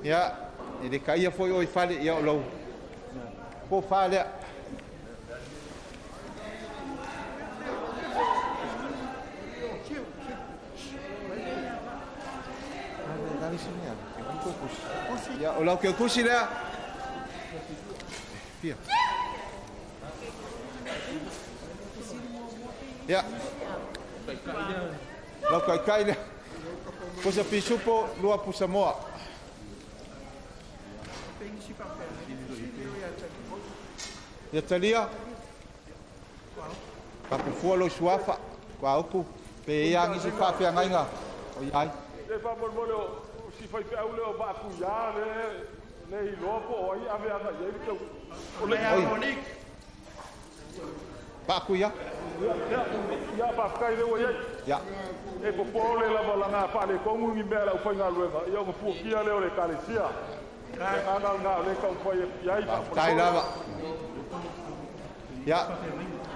Ia, e le kaia foi o i fale, ia o lau po fale. Ia, o lau ke kusi lea. Fia. Ia. Lau kaikai lea. Pusa pisupo, 2 pusa moa. Ia talia, kapufua lo suafa, kua uku, pe ia ngisi faafeagaiga o iai. Le faamolemole o si faifeau lea o Vaatuia le iloa po o ai ave aga i ai le tau. O le Vaatuia? Ia faafetai lea ua i ai. Ia. E popole lava laga faaletonu ni mea a le aufaigaluega, ia ona fuatia lea o le ekalesia. Faafetai lava. Ia,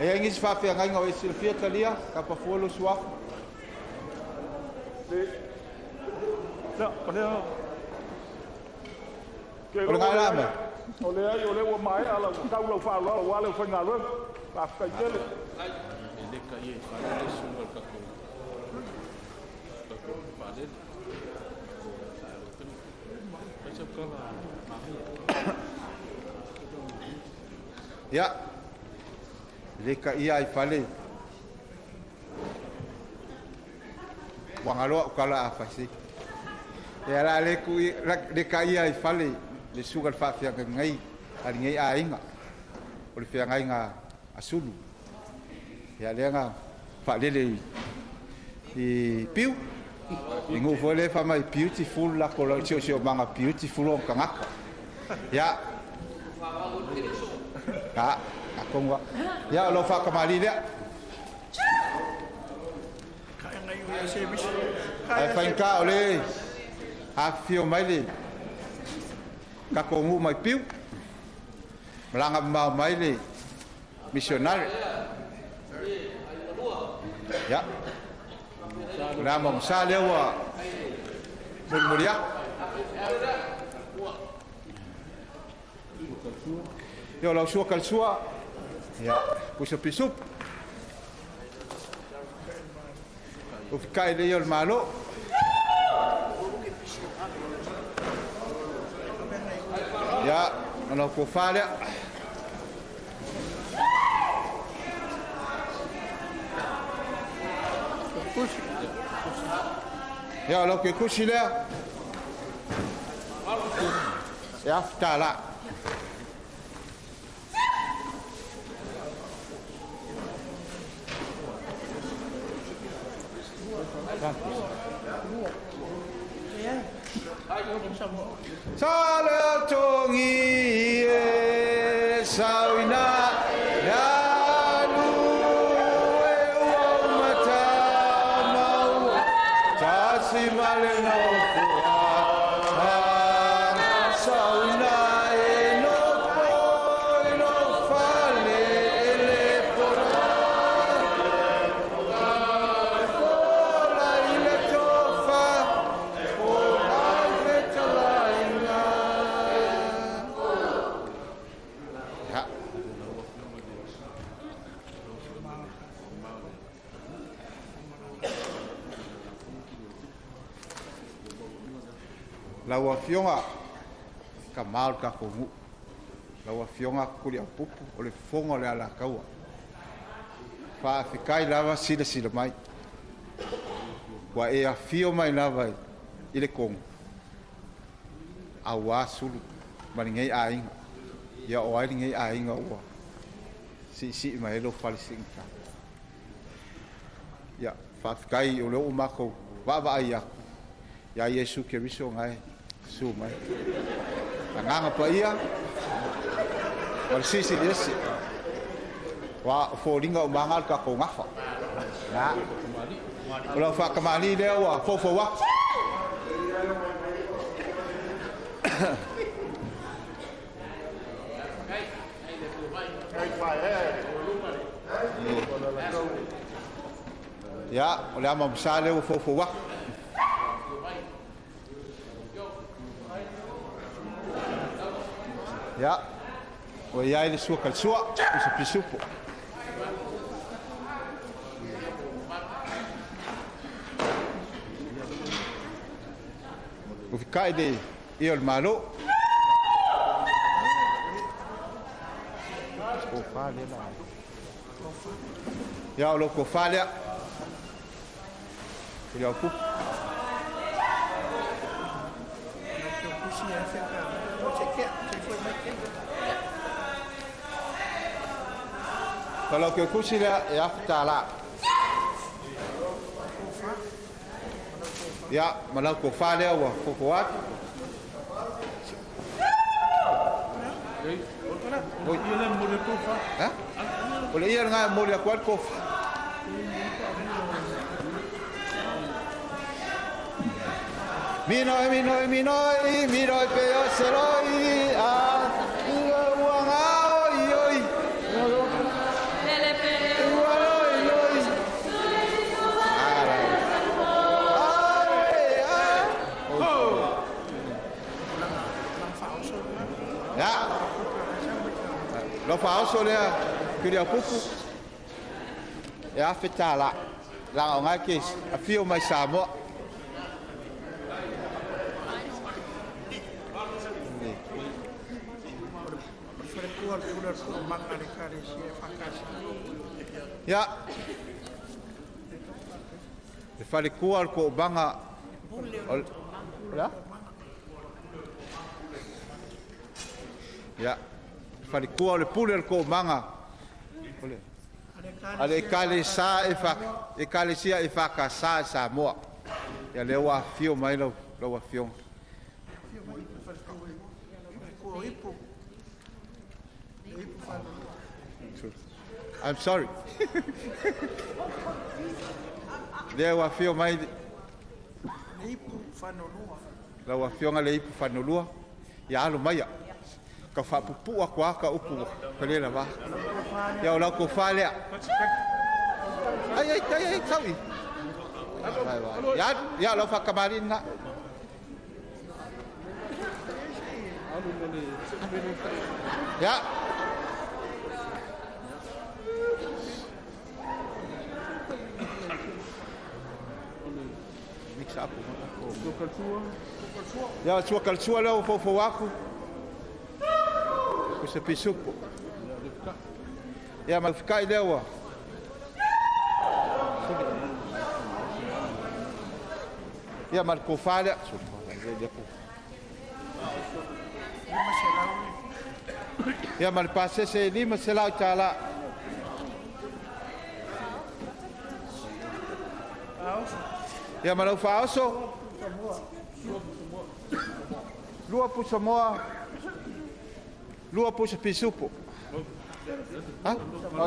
e ai ngisi faafeagaiga o e silafia talia, kapafua lo suafa. O le ngai la mea. O le ai o le ua maea lau tau lau faaaloalo aua le aufaigaluega. Faafetai tele. E le ka ia i fale le susuga o le tatou faalele. Ia, le ka ia i fale. Wangaloa o kala a fasi. Ia la le ku le ka ia i fale le suga le faafeaga ngai a le ngai aiga. O le feagaiga a Sulu. Ia lea nga faalele i piu. I ngu foi le fa mai beautiful la ko la tio manga beautiful o kangaka. Ia. Ka akonga. Ia lo fa kamali lea. Ai fainka o le a fio mai le ka ko ngu mai piu. Malanga mau mai le missionary. Ya. La mo sa le wa muria. Yo la sua kalsua. Ya, puso pisup. O fikai le yo malo. Ya, no ko fale. Ya lo que kusi lea. Ya tala. Sale tongi e sauina ya lu e o mata mau tasi male no fua. Lau afioga ka ma o le tatou nuu. Lau afioga Kuliaupupu o le fofoga o le Alataua. Faafetai lava silasila mai. Ua e afio mai lava i le Kogo auā sulu ma lenei aiga. Ia o ai lenei aiga ua siisii mai ai lou fale siigata. Ia faafetai o lea ua matou vaavaai atu ia Iesu Keriso gae susu mai. Agaga Paia ma le Silisili Ese. Ua o foliga o maga le tatou gafa. Na. O lau faakamali'i lea ua foufou atu. Ia, o le ama masa lea ua foufou atu. Ia, ua i ai le sua kalesua, pusa pisupo. Ua fika'i le ia o le Malo. Ia, o lou tofa lea. Kuliaupupu. Kalau ke kusi lea e afu tālā. Ia, ma lau tofa lea ua fofo atu. Oi. Ha? O le ia lena e momoli atu ai le tofa. Minoi, minoi, minoi, minoi pe o se loi, a ua ua ngā oi oi. Ua loi loi. Ara. Are, a. Ya. Lau faaoso lea Kuliaupupu e afe tālā. Laga o ngai ke afio mai Samoa. Ia, le falekua o le koomaga o le a? Ia, le falekua o le pule o le koomaga o le a le Ekalesia e fa Ekalesia e fakasa e Samoa. Ia lea ua afio mai lau lau afioga. I'm sorry. Lea ua afio mai lau afioga le ipu fanolua. Ia alo maia. Ka faapupuu atu lava ka upu ka le lava. Ia o lau tofa lea. Ai ai ai ai tau i. Ia ia lau faakamali'i lena. Ia. Mix up. Ia sua kalesua lea ua foufou atu. O se pisupo. Ia ma le fika'i lea ua. Ia ma le tofa lea. Ia ma le pasese e 500 tālā. Ia ma lau faaoso. Lua pusa moa. Lua pusa pisupo. Ha?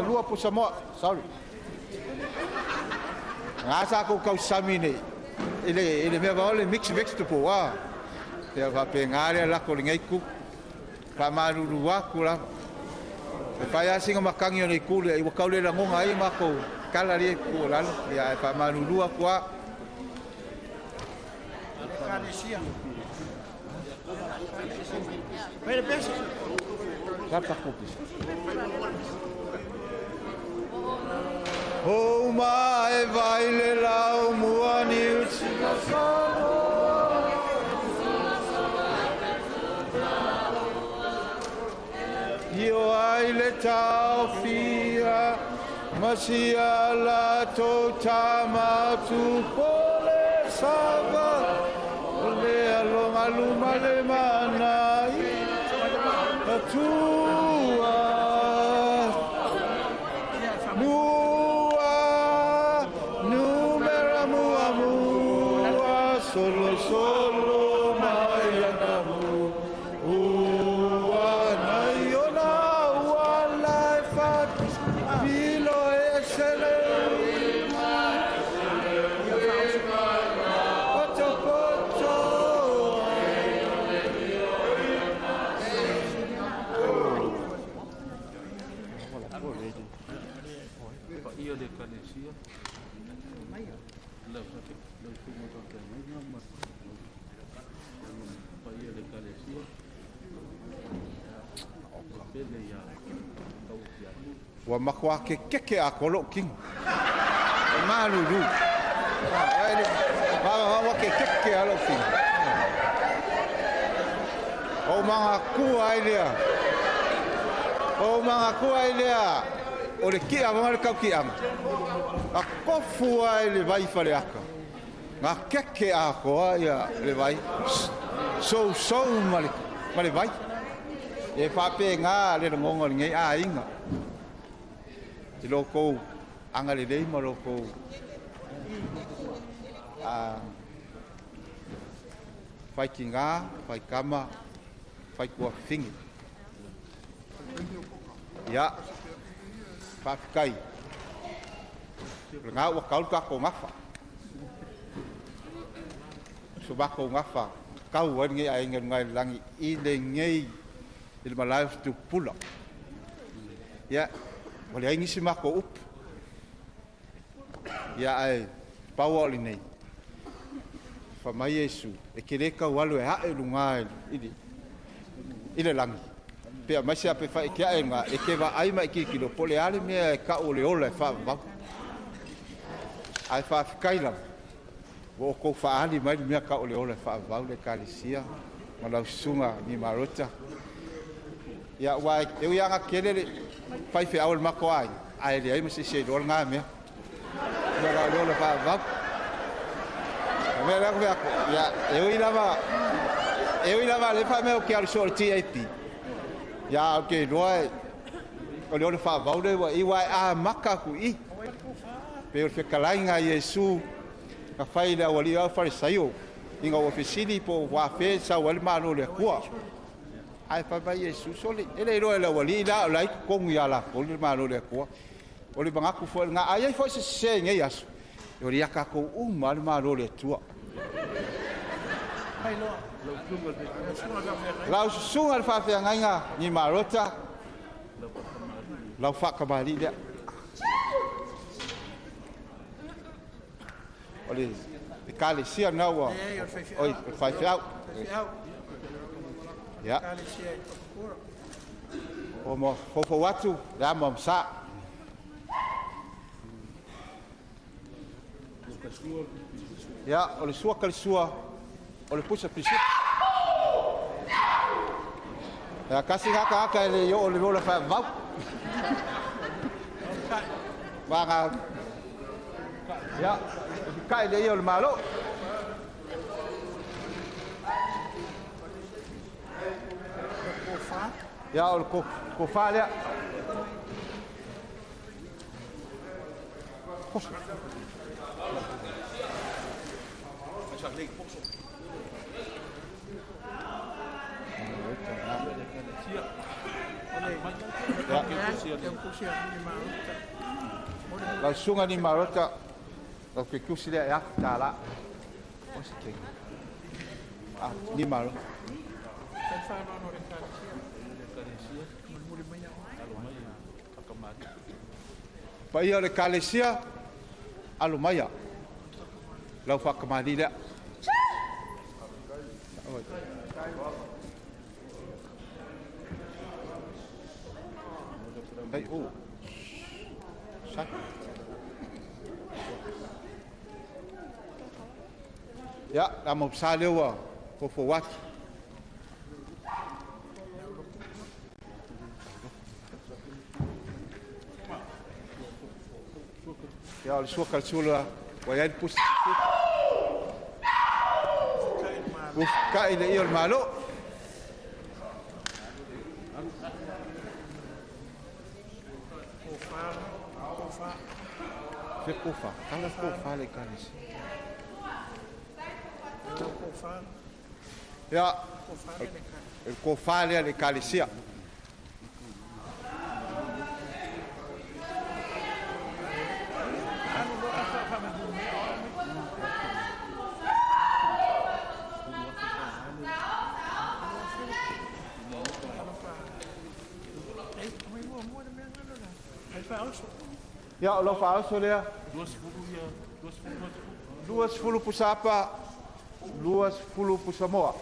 Lua pusa moa. Sorry. Ngā sa kou kausami nei. I le mea vao le mixed vegetable. Ah. Ia faapea ngā lea lako le ngai ku. Faamalulu atu lava. E fai lava sina makangi o le itu lea, ua tau le lagona ai matou tala lea i tua o lalo. Ia ae faamalulu atu lava. Hou mai vai le lau mua ni uti. taofia masia la tou tamatu pole sava o le aloga luma le mana i atua mua numera mua mua solo solo mai ana ua nai ona ua lai fatu pilo e sele poto poto. Paia le Ekalesia, lau susuga faafeagaiga ma paia le Ekalesia, le pele ia tau tialu. Ua matua kekeke a ko lou kino. E malulu. Ua kekeke a lou kino. O magakua ai lea. O magakua ai lea. O le ki'a ma le kauki'aga. A kofu ai le vai faleaka. Ga keke atoa ia le vai. Sousou ma le vai. E faapegā le lagoga o lenei aiga. I loukou agalelei ma loukou faikigā, faikama, faikuafafine. Ia, faafetai. O lagā ua tau le tatou gafa. So matou gafa tau ai lenei aiga i luga i le lagi i lenei i le malae o fetupula. Ia, ua leai nisi matou upu. Ia ae pau o lenei. Fa mai Iesu, e ke le kau alu e ae luga i le lagi. Pe mai se ape fa e ke ae luga, e ke vaai ma e kilokilo, po o le a le mea e ka'u o le ola e faavavau. Ae faafetai lava, ua outou faaali mai le mea ka'u o le ola e faavavau le Ekalesia ma lau susuga ni Marota. Ia, ua e ui aga tele le faifeau o le matou aiga, ae leai ma se isi e iloa lena mea. Mea ka'u o le ola e faavavau. O mea lea ko feako. Ia, e ui lava le faamea o ke alu so o le TAP. Ia, o ke iloa e o le ola faavavau le ua i ua e amaka aku i. Pe o le fetalaiga a Iesu na fai i le aualii au Farisaio ina ua fesili po o afea e sau ai le Malo o le Atua. Ae fai mai Iesu, sole, e le iloa e le aualii la o la e i totonu ia latou le Malo o le Atua. O le manatu foi lena, a i ai foi se sese i nei aso, e o le ia tatou uma le Malo o le Atua. Lau susuga le faafeagaiga ni Marota, lau faakamalii lea. O le Ekalesia lena ua, oi, o le faifeau. Ia. O mo foufou atu le amo a masa. Ia, o le sua kalisua, o le pusa pisupu. Ia, kasi haka haka e le i oo le ola faavavau. Vaga. Ia, kai le ia o le Malo. Ia, o le kofā lea. Lau susuga ni Marota, lau fetusi lea e afu tālā. O se tegi. Ah, ni Marota. Paia o le Ekalesia, alo maia. Lau whakamali lea. Hei, o. Sai. Ia, la mo sa lea ua fofo atu. Ia o le sua kalsula ua iai le pusi ufika'i le ia o le malo. Fe kofa, kala kofa le ekalesia. Ia, o le kofa lea le ekalesia. Ia, o lau faaoso lea. 20 pusapa, 20 pusamoa.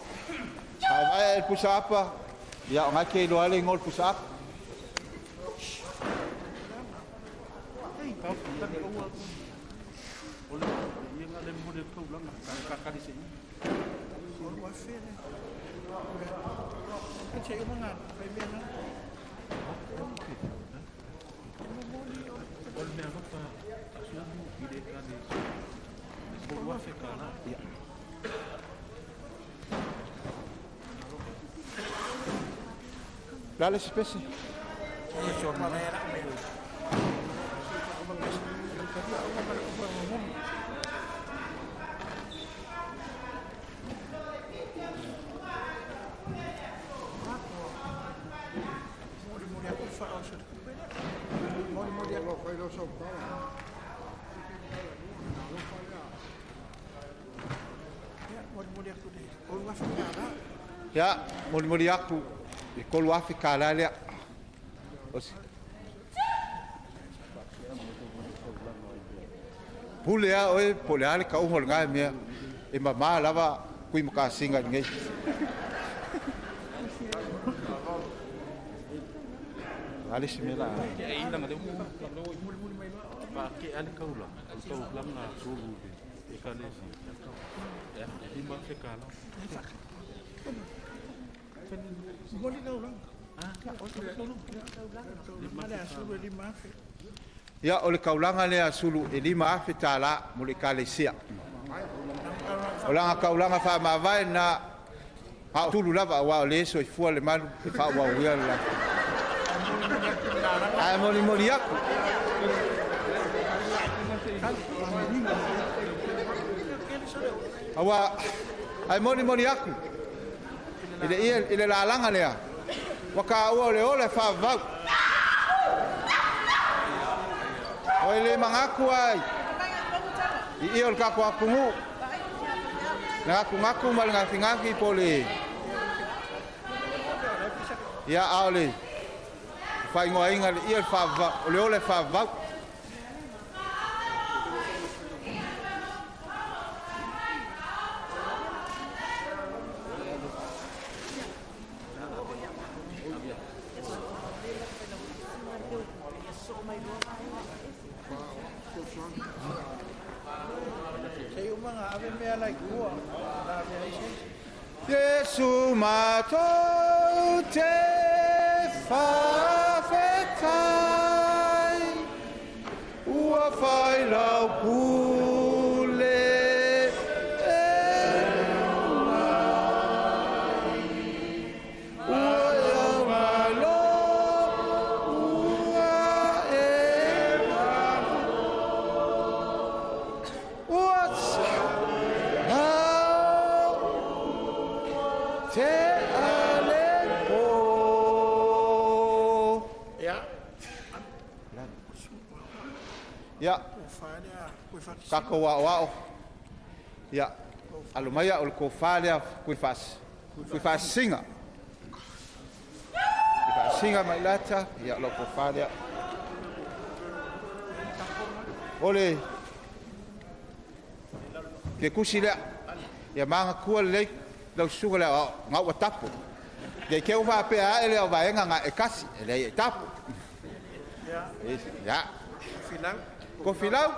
Ae vae e pusapa, ia o ngai ke iloa le igoa o le pusaapa. La le spesi. Ia, molimoli aku i kolu afe kālā lea. Pule a oe, po le a le kauga o le gae mea, e mamā lava kui makasiga i lenei. A le isi mea la a. Ia, o le kaulaga lea a sulu e 5,000 tālā mo le ekalesia. O laga kaulaga faamavae na a o tulu lava auā o lē soifua le malu e faaauauia le latou. Ae molimoli aku. Auā ae molimoli aku i le ia i le lalaga lea ua kāua o le ola e faavavau. O e lē magatu ai i ia o le tatou atunuu le gatugaku ma le gafigafi po o le ia a o le faaigoaina le ia o le ola e faavavau. Iesu matou te faafetai, ua fai lau pule e mai. Ua e malo, ua e malo, ua te ale po. Ia, tatou aoao. Ia, alo mai o le kofā lea kui faasiga. Kui faasiga mai lata, ia lau kofā lea. O le ke kusi lea, ia magatua lelei lau susuga le aoao, ngau ua tapo. Ia ke ua faapea ae lea o vaega nga e kasi, e leai e tapo. Ia. Kofilau.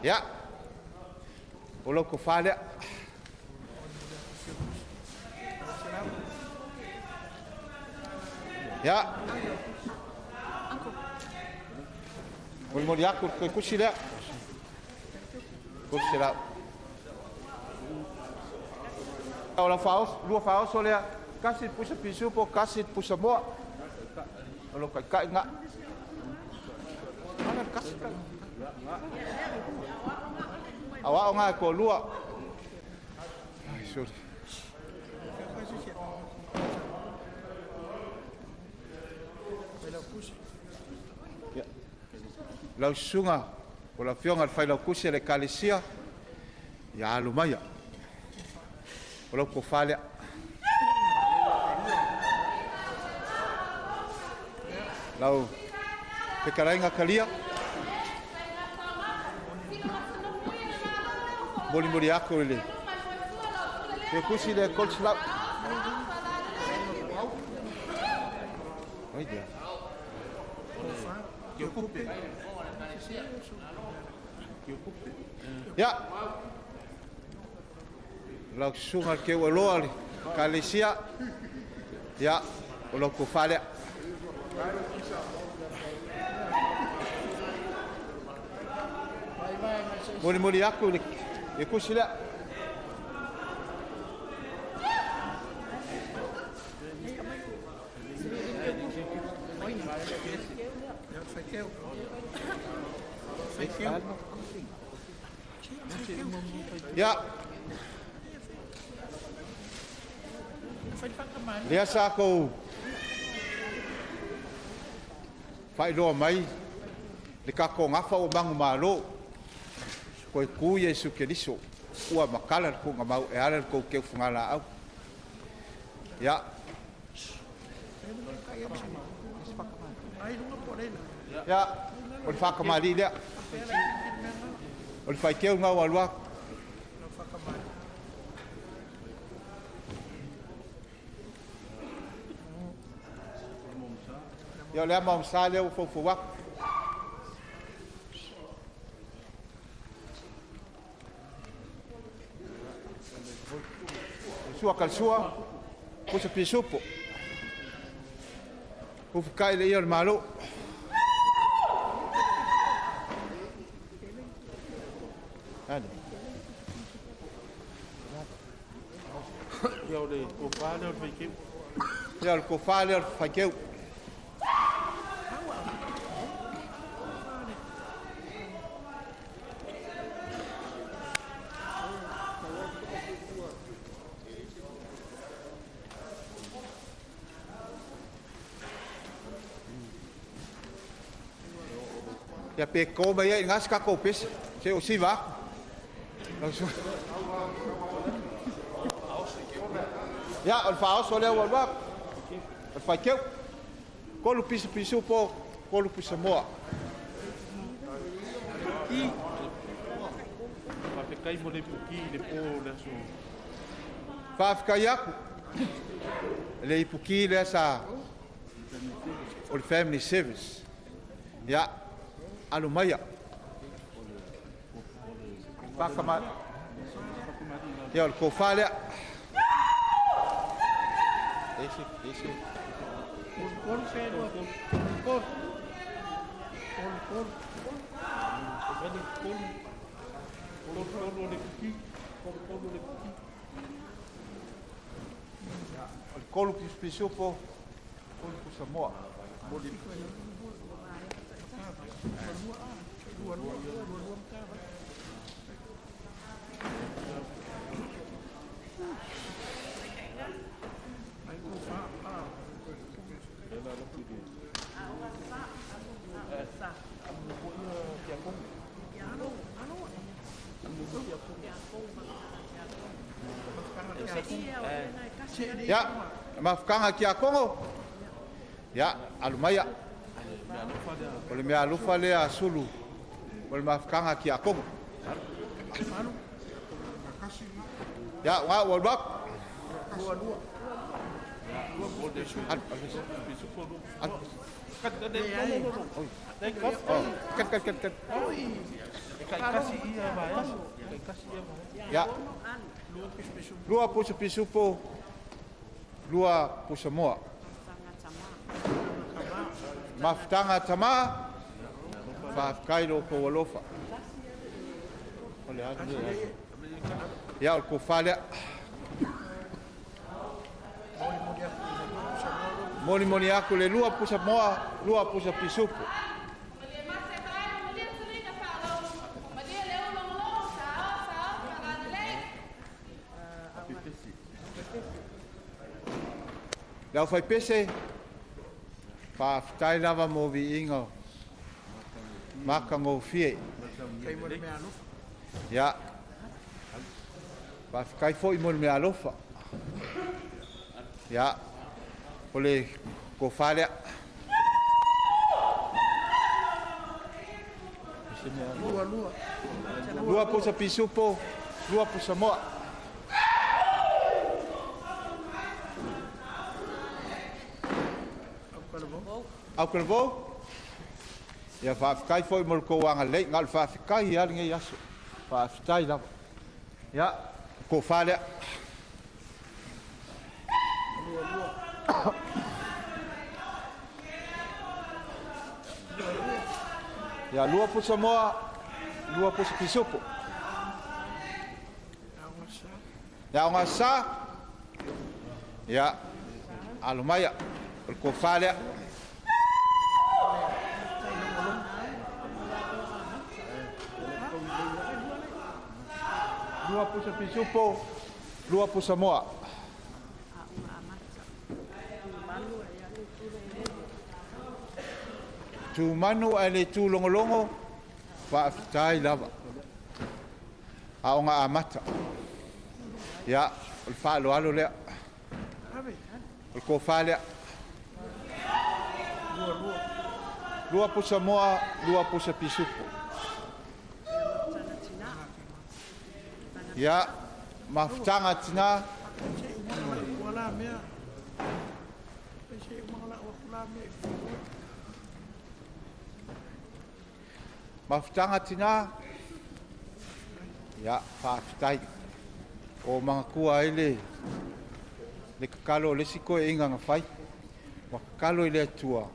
Ia. O lau kofā lea. Ia. Molimoli aku le kusi lea. 300. O lau faaoso, lua faaoso lea, kasi pusa pisupo, kasi pusa moa. O lo kaikai ngā. Ana kasi ka. Awa o ngā ko lua. Ai, sorry. Lau susuga o le afioga i le failaukusi a le Ekalesia ia alu maia. O lau tofa lea. Lau fetalaiga Kalia, molimoli aku i le kusi le 300. Oi dia. Ia, lau susuga le keu aloa le Ekalesia, ia, o lau tofa lea. Molimoli aku i le kusi lea. Ia, lea sa kou faailoa mai le tatou gafa ua manumalo koe ku Iesu Keriso ua makala le tuugamau e ala le kou keufugalaau. Ia, ia, o le faakamali'i lea. O le faiteu gau alu aku. Ia o le ama o masa lea ua faufau aku. Sua kalasua, pusa pisupo. Ufukai le ia o le malo. Ane. Ia o le tofa lea o le faikeu. Ia o le tofa lea o le faikeu. Ia pe ko mai ai ngas ka ko pese. Se o si va. Ia, o le faaoso lea ua alu aku. O le faikeu. Kolu pisa pisupo, kolu pisa moa. Faafetai mo le ipuki i le po o le aso. Faafetai aku. Le ipuki lea sa o le family service. Ia, alu maia. Faakama. Ia, o le tofa lea. Ese, ese. Kolu fe lua. Kolu. Kolu, kolu. Kolu, kolu tolu o le ipuki. Kolu tolu o le ipuki. O le kolu pisupo, kolu pusa moa. Ia, mafukanga ki a Kongo. Ia, alu maia. O le mea alofa lea sulu. O le mafukanga ki a Kongo. Ia, ngā ua alu aku. Alu, alu. Alu. Oh, kat, kat, kat, kat. Ia. Lua pusa pisupo, lua pusa moa. Mafutanga tama, Faafetai lo outou alofa. O le a lenei? Ia, o le tofa lea. Molimoli atu le 2 pusa moa, 2 pusa pisupo. Le au faipese, faafetai lava mo viiga makagofie. Ia, faafetai foi mo le meaalofa. Ia, o le tofa lea. 2 pusa pisupo, 2 pusa moa. Au kalavou. Ia faafetai foi mo le kou agalelei, na o le faafetai lava lenei aso. Faafetai lava. Ia, tofa lea. Ia, 2 pusa moa, 2 pusa pisupo. Ia, o gasa. Ia, alo mai, o le tofa lea. 2 pusa pisupo, 2 pusa moa. Tumanu ae le tūlogologo, faafetai lava. Aoga amata. Ia, o le faaaloalo lea. O le tofa lea. 2 pusa moa, 2 pusa pisupo. Ia, mafutaga tina. Mafutaga tina. Ia, faafetai. O magatua ai le kakalo o le isi koeaiga na fai. Ua kakalo i le Atua.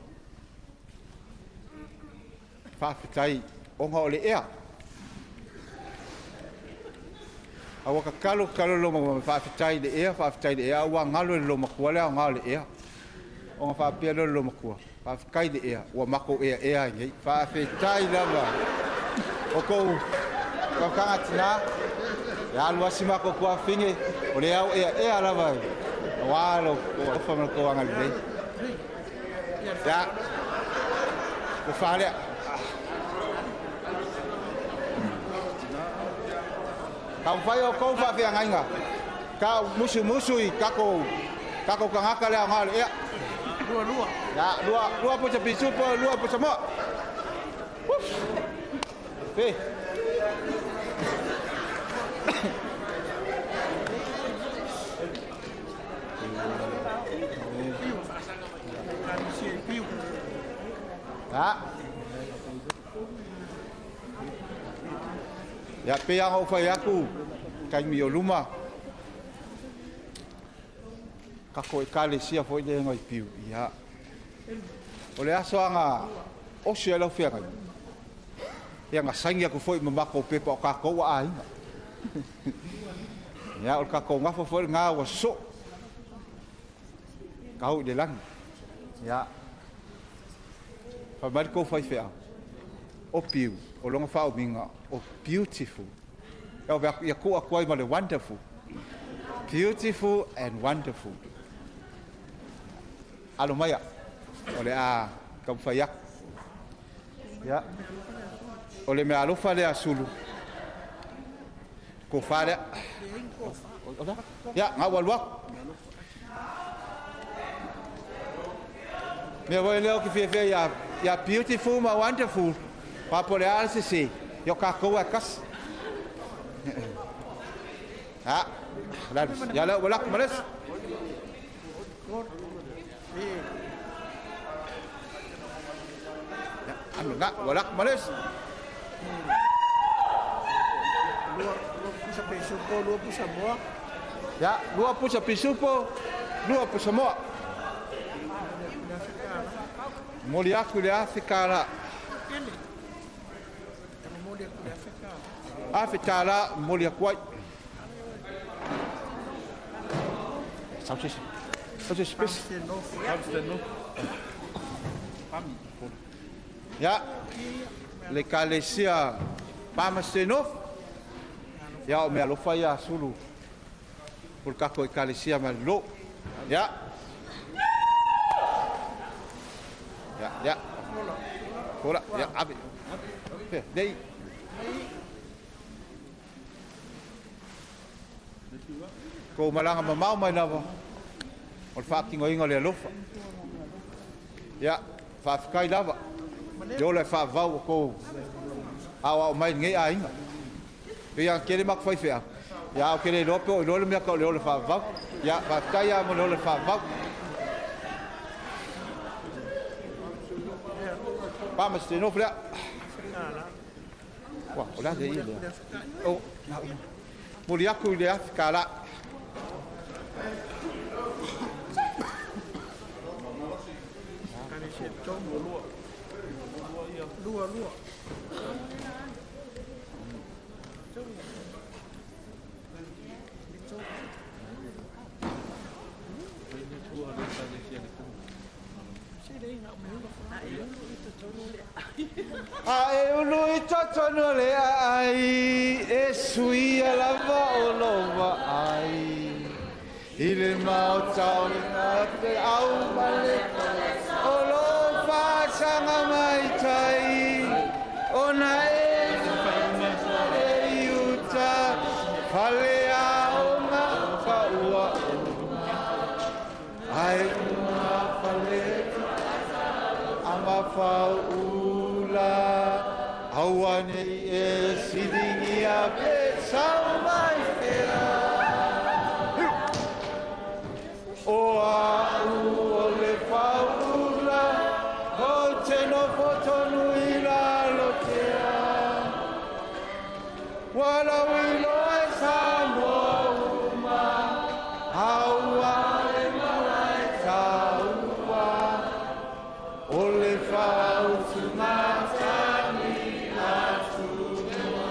Faafetai ona o le ea. A ua kakalo kakalo le loma faafetai i le ea, faafetai i le ea, ua galo i le lomatua le aoga o le ea. Ona faapea lea o le lomatua, faafetai i le ea, ua matou ea ea ai nei. Faafetai lava. O kou kaukanga tina, e alu asi matou tuafine, o le au ea ea lava. Aua lo alofa ma le tou agalelei. Ia, tofa lea. Ka mawhai o kou whaafeangaiga. Ka musumusu i kako kangaka le aoga o le ea. 2. Ya, 2 pusa pisupo, 2 pusa moa. Fe. Ha. Ia pe anga o whai aku, kaimi o luma. Kako e kalesia foi le ngai piu. Ia. O le aso anga osi e lau whiangai. Ia nga saingi aku foi mamako pepa o kākou a ainga. Ia o le kākou ngafo foi ngā ua so. Kau i le langi. Ia. Whai mai kou whai whea. O piu, o longa whaominga, o beautiful. Ia kua kuai ma le wonderful. Beautiful and wonderful. Alo maia, o le a kaumawhai aku. Ia. O le mea alofa lea sulu. Ko wha lea. Ia, ngā walu aku. Mea voi leo ki whiawhia ia beautiful ma wonderful. Papo le ala se se. Ia kākou a kasi. Ha. Ia leo walaku males. Ya, anu ngā walaku males. 2 pusa pisupo, 2 pusa moa. Ya, 2 pusa pisupo, 2 pusa moa. Moli aku le Afrika la. 1,000 tālā momoli atu ai. Sau se isi, sau se isi pese. Ia, le Ekalesia Pamasenofo. Ia, o mealofa ia sulu o le tatou Ekalesia malolo. Ia. Ia, ia. Fola, ia, ave. Nei. Kou malaga mamao mai lava o le faatinoina o le alofa. Ia, faafetai lava. Le ola e faavavau o kou aoao mai lenei aiga. Pei lava tele matou faifeau, ia ae ou te le iloa pe o iloa le mea tau o le ola faavavau. Ia, faafetai lava mo le ola faavavau. Pamastenofo lea. Ua, o le a le ia lea? O, na uma. Moli atu i le 1,000 tālā. Lua, lua. A e ulu i totonu o le aai, e suia lava o lou vaai. I le maota o le te au ma le o lo faasaga mai tai. Ona e e i uta, fale aoga ka ua ai uma fale ama fauula aua nei e siligia pe sau mai fea. O a'u o le fauula ou te nofo tonu i lalo tea. Ua lauiloa e Samoa uma aua le malae taua o le faautugatagi a Tumua.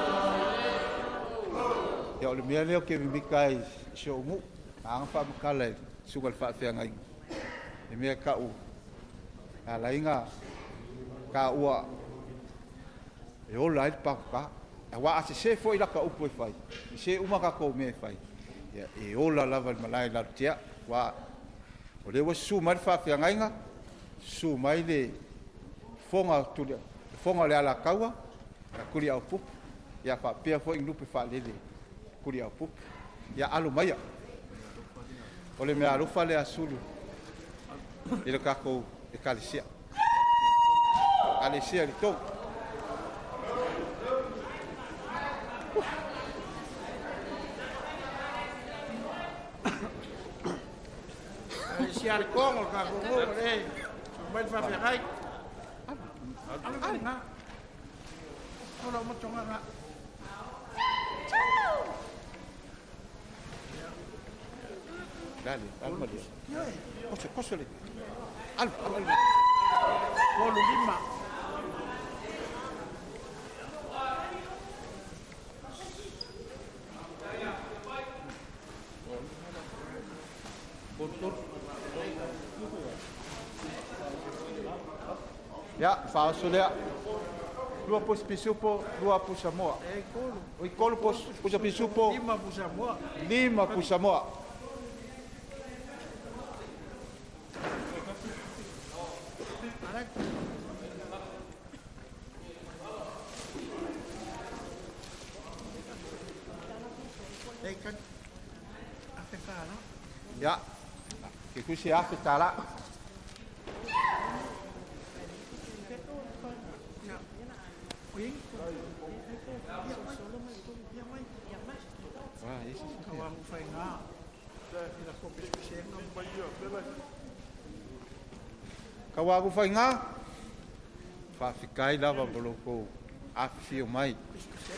Ia, o le mea lea o ke mimika ai si o'u nu'u aga faamatala e suga le faafeagaiga e mea ka'u alaiga taua e ola ai le pagota auā a sesē fo'i laka upu e fai i se uma tatou mea e fai ia e ola lava i le malae lalotea uā o lea ua susū mai le faafeagaiga susū mai le fofoga tuli le fofoga o le alataua a Tuliaupupu ia faapea fo'i lupe faalele Tuliaupupu ia alo maia o le mea alofa lea sulu i le tatou Ekalesia Ekalesia i le tou. Ekalesia le Kogo, le tatou nuu o le mai le faafeagai. Alo mai lena. Ola uma tonga nga. Lale, alu malia. Koso, koso le. Alu, alu, alu. 35. Ia, faaoso lea. Lua pusa pisupo, lua pusa moa. E tolu. Oi, tolu pusa pisupo. 5 pusa moa. 5 pusa moa. Alai. E kan. 1,000 tālā. Ia, ke tusi 1,000 tālā. Ia. Oi. Ia mai. Ia mai. Ah, isi. Ka wa fai ngā. I la ko pesepesega. Ka wā ku whai ngā. Faafetai lava mo lo kou afifio mai.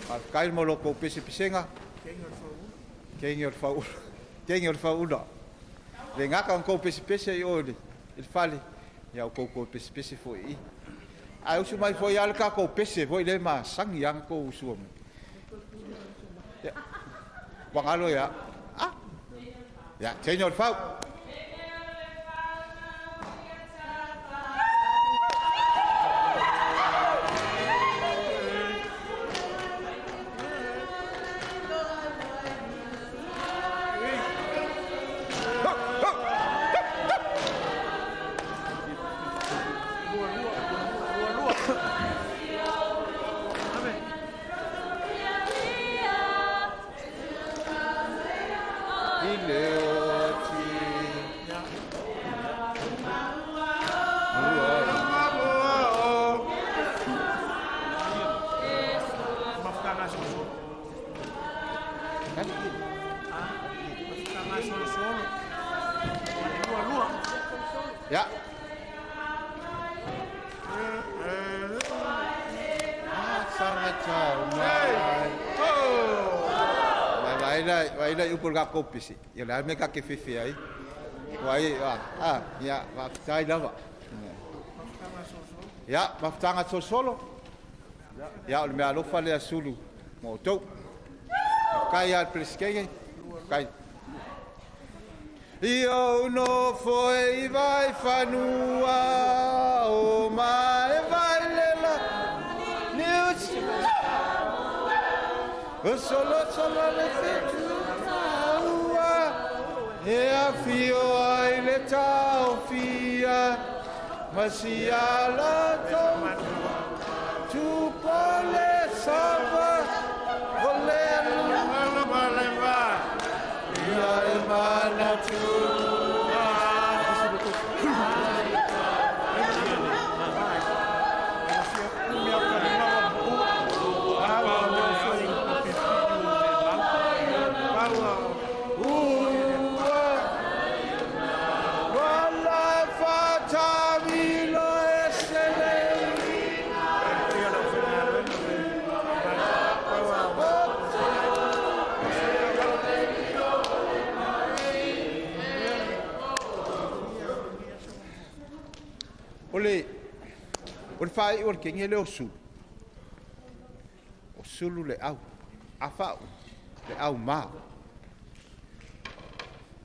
Faafetai mo lo kou pesepesenga. Kengi o le fauula. Kengi o le fauula. Kengi o le fauula. Le ngaka o kou pesepese i o i le fale. Ia o kou kou pesepese fo'i i. Ai usu mai foi ale ka ko pese foi le ma sangi ang ko usu mai. Ya. Wangalo ya. Ah. Ya, teine o le fau. Ya. Vai lá upol ka kopisi. Ia la me ka ke fefe ai. Vai ah ya va tai lava. Ya, maftanga solo. Ya, o me alofa le asulu. Mo to. Kai al preskege. Kai. Io no foi vai fanua o mai vai lela. News. O solo solo le fetu. E a fio ai le tau fia, ma si ala tau tu pole sava, vole lava, ia e mana tu. O le whae o le kenge le o sulu. O sulu le au. A whau le au mā.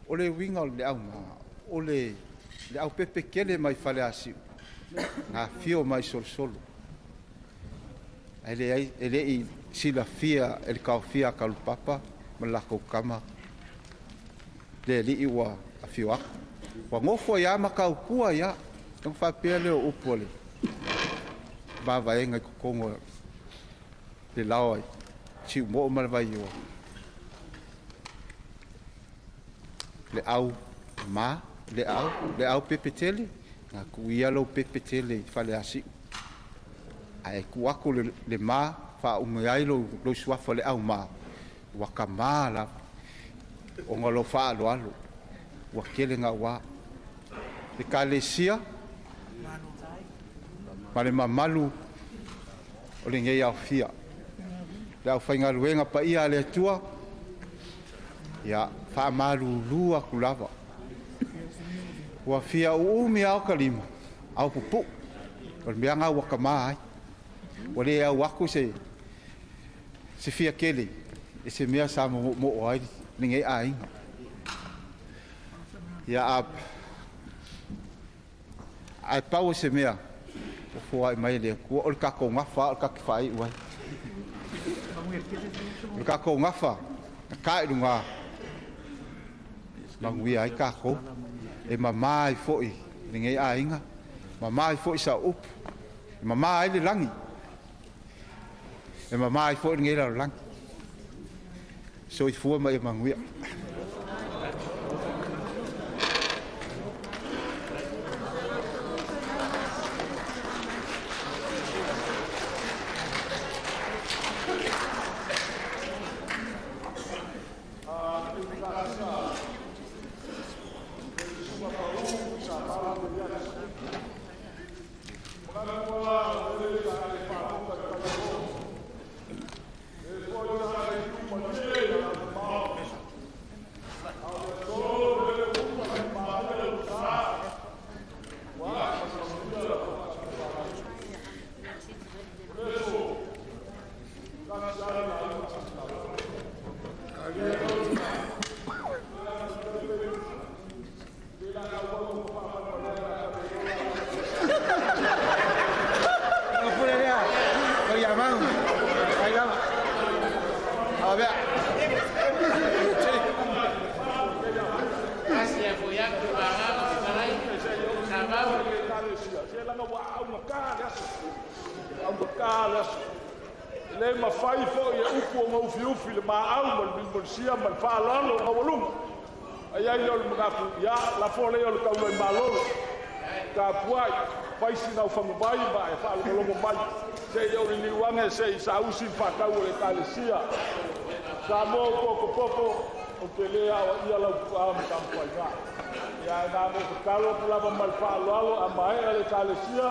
O le winga o le au mā. O le au pepe kele mai whale asiu. Ngā fio mai solosolo. E le i sila fia e le kaofia kalupapa ma lako kama. Le li i ua a fio aku. Wa ngofo ia makaukua ia. Tong whapea leo upu le. Vavaenga i kokongo le lao ai, tiu moo ma le vai ua. Le au ma, le au pepetele, ngā kuia lau pepetele i whale asiu. Ai ku aku le ma, wha unge ai lo suafa le au ma, waka ma la, o ngā lo wha alo alo, ua kele ngā wā. Le kalesia, ma le mamalu o le ngei au fia. Le au whaingaluenga pa ia le atua, ia wha aku lava. Ua fia uumi au kalima, au pupu, o le mea ngā waka maa ai. Ua le au aku se fia kele, e se mea sa mo mo ai le ngei ainga. Ia a ai pau se mea, o fua mai le kua o le kako ngafa o le kake whai uai. O le kako ngafa, ka i lunga manguia ai kako, e mamai foi le ngei ainga, mamai foi sa upu, e mamai le langi, e mamai foi le ngei la langi. So i fua mai e manguia. Le mafai fo'i e upu o gaufiufi le maau ma le milimolisia ma le fa'aloalo o gaualuga. Ai ai lea o le manatu, ia lafo lea o le taula i malolo. Tapuai, faisi naufaguvai ma e fa'alogologo mai. Se'i ou liliu age se'i sausi le fa'atau o le ekalesia. Samoa o pokopoko, ou te lē aoaia lau puaa ma taumafaiga. Ia ae na mo tatalo atu lava ma le fa'aloalo a maea le ekalesia,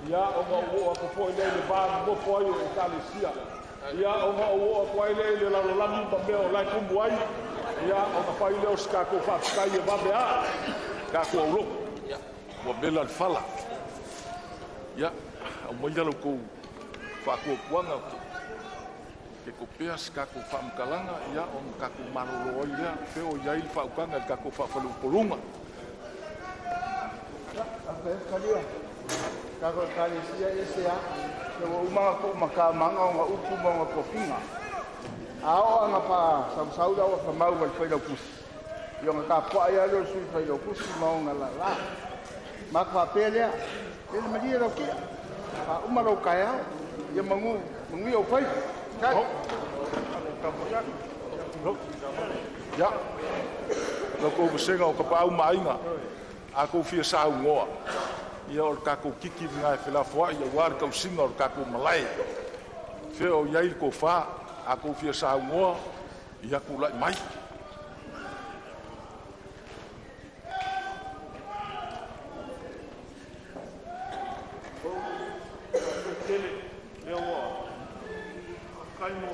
ia ona ou oo atu fo'i lea i le va nonofo ai o ekalesia. Ia ona ou oo atu ai lea i le lalolagi ma mea o lae tumu ai, ia ona fai lea o se tatou fa'afetai e vave a'a tatou aulotu. Ua mela le fala. Ia aumaia la outou fa'atuatuaga ke topea se tatou fa'amatalaga, ia ona tatou malolo ai lea feo i ai le fa'autaga i le tatou fa'afaleupoluga. Tatou ekalesia ese a le ua uma ga tu'umatamaga ona upu ma ona tofiga. A oo aga pa'asausau la ua famau ma le failautusi ia ona tapua'i a lea o le sui failautusi ma ona lala matou fa'apea lea lele malie lau ki'a fa'auma lou taeao ia manu manuia ou faiva. Ia lau kou vasega o tapaau ma aiga a kou fia saugoa, ia o le tatou kiki lena e felafoa'i auā le tausiga o le tatou malae. Fea o i ai le tofā a kou fia saugoa, ia tula'i mai. Tele lea ua faafetai mo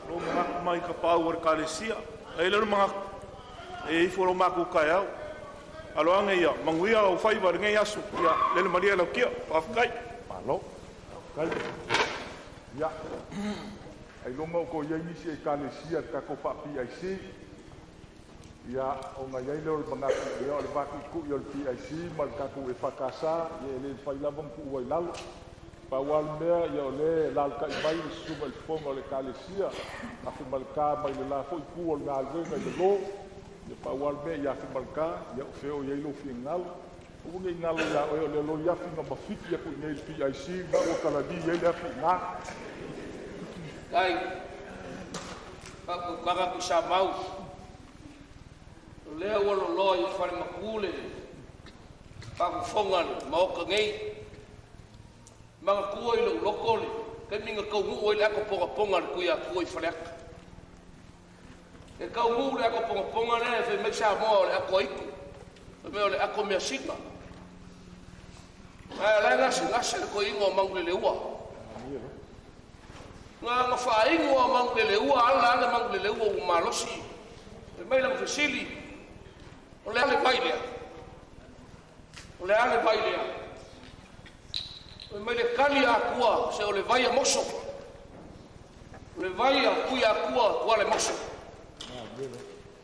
lou manatu mai ka paau o le ekalesia. Ai lea o le manatu e ifo lo matou taeao. Aloage ia manuia au faiva i lenei aso. Ia lele malie lau kia. Faafetai. Malo. Ia ailoga o tou i ai nisi ekalesia le tatou faa-PIC, ia ona i ai lea o le manatu, ia o le vatu'itu'i o le PIC ma le tatou EFKS, ia e lē mafai lava ona tu'ua i lalo. Pau lava le mea, ia o lea e lalata'i mai le susuga i le fofoga o le ekalesia Afemaletā mai le la fo'i itu o le galuega i lalo. Ia pau lava le mea ia Afemaletā, ia o fea o i ai lou finagalo. Aua nei galo iā oe o le loiafi na mafiti atu i nei i le PIC na ua kalali ai le afi i gā. Tai, fa'autautaga tuisamau, o lea ua loloa i falematu le faafofoga a le maota nei. Manatua i lou loto le taimi na taunuu ai le ato pogapoga a le Tuiatua i Faleata. E taunuu le ato pogapoga lea e fai mai Samoa o le ato aitu, fai mai o le ato measina. Ae o la e gasegase le toeaina o Manuleleua. Na na faainu a Manuleleua ala ale Manuleleua ua malosi. Fai mai lana fesili, o le a le vai lea? O le a le vai lea? Fai mai le tali a Atua, se o le vai a moso. O le vai a Tuiatua tua le moso.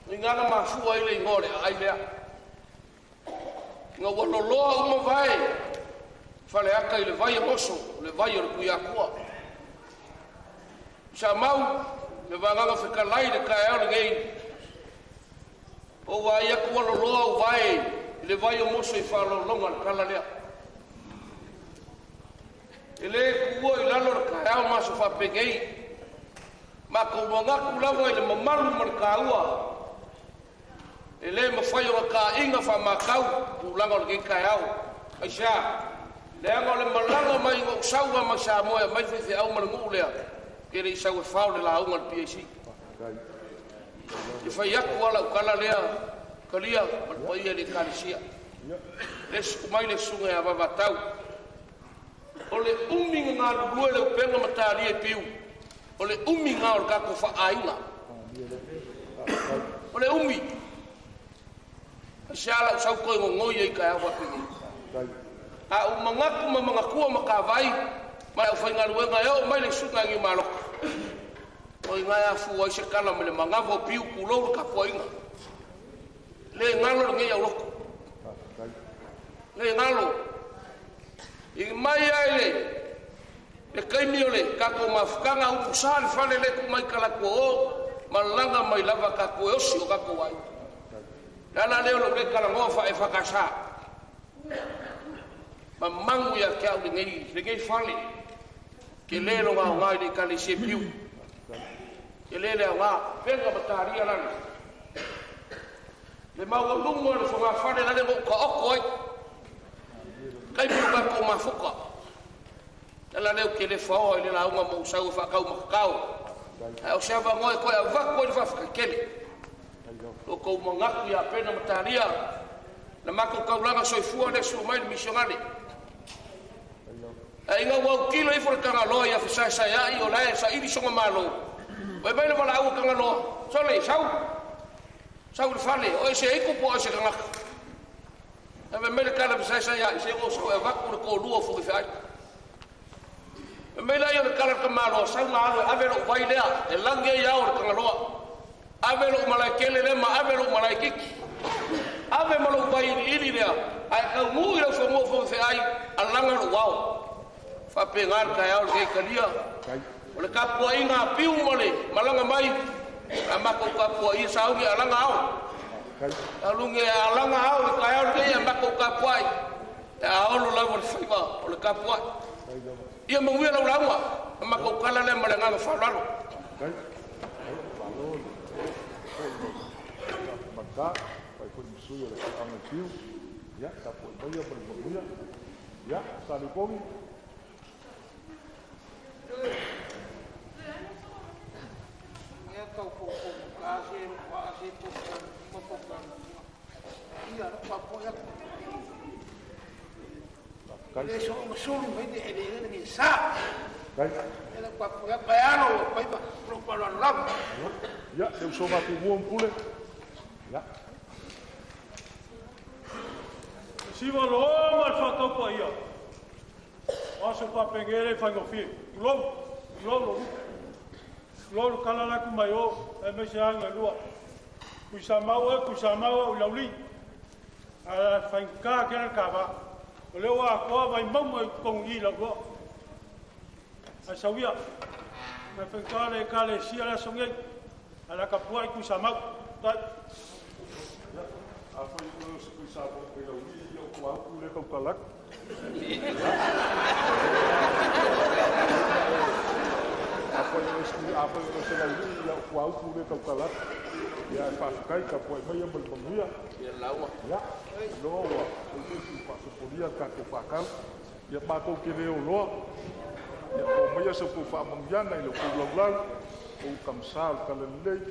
I ngana mafua ai le igoa o le aai lea. Ina ua loloa uma vae Faleata i le vai a moso, o le vai o le Tuiatua. Sa mau le vagaga fetalai le taeao lenei. O vaai atu ua loloa au vae i le vai o moso i faalologa le tala lea. E lē tuua i lalo le taeao ma aso faapenei. Matou manatu lava i le mamalu ma le tāua. E lē mafai ona ta'iga fa'amatau tulaga o lenei taeao. Aisea? Leaga o le malaga mai na ou sauga mai Samoa e aumai faifeau ma le nu'u lea, ke le'i sau e fao le lauga a le PAC. E fai atu a la'u tala lea kalia ma le paia i le ekalesia. Le mai le susuga ia Vavatau. O le umi na galulue le upega ma talia i piu. O le umi gā o le tatou fa'aaiga. O le umi. Aisea la'u sau toe gogoi ai taeao faapenei. A ou manatu ma manatua ma tavai ma le aufaigaluega e oo mai le susuga i Niumaloka. O i ina e afua ai se tala ma le manava o piu tulou le tapuaiga. Le galo lenei aulotu. Le galo. I mai ai le taimi o le tatou mafutaga upusā le fale le tu mai kalatua o malaga mai lava tatou e osi o tatou aiga. Le ala lea o lou lē talagoa fa'aefakasā mamagu ia te a'u lenei fale ke lē logaogā i le ekalesia piu ke lē le aogā pega ma talia lale le maualuga o le fogafale lale mou taoto ai taimi o tatou mafuta ala lea ou te le faoa i le lauga mou sau e faataumakakao ae o se avanoa e toe avatu ai le faafetai lo tou manatu iā Pena ma Talia na matou taulaga soifua le sua mai le misionale ae ina ua autilo ifo le Tagaloa ia fesaesaea'i o lae saili soga malo oi mai le valaau o Tagaloa sole sau sau le fale o ese aiku po o ese tagata ave mai le tala fesaesaea'i se o sau e avatu le tolua o fogi feai mai lai o le tala tamaloa sau na alu e ave lou vai lea e lagi ai ao le Tagaloa ave lou malae kele lea ma ave lou malae kiki ave ma lou vai iliili lea ae taugū i lau fanua fogi feai alaga lou ao faapegā le taeao le keikalia o le tapuaʻiga a piu ma le malaga mai a matou tapuaʻia sauni alaga ao aluge alaga ao le taeao lenei a matou tapuaʻi e aolo lava le faiva o le tapuaʻi ia manuia lau lauga a matou tala lea ma le agaga faaaloalo. Ia tau pou ka se wa se po po po ka ia ro pa po ia le so mo sulu mai de ele ni sa ele pa po ia pa alo pa pa pro pa lo la. Ia le usoga ku mu pule. Ia. Siva loa ma le faataupa ia. O aso faapegele faigofie. Tulou, tulou lou. Tulou le kala laku mai o, e me se anga lua. Kuisamau e, kuisamau e, o lauli. A faigā ke le kava. O leo a koa vai mauma i kongu i lau loa. A sauia. Na faigā le kale sia le aso ngei. A la kapua i kuisamau. Tai. A foi o se kuisamau i lauli i o kua uku le kaukalak. A foi o se lauli i o kua uku le kaukalak. Ia e whaafekai ka poe mai ma le manuia. Ia lauga. Ia, loa ua o faasopolia le tatou faakau. Ia matou ke leo loa. Ia o maia sa kou faamanuiaga i le kou laulau, ou kamasa o le talalelei.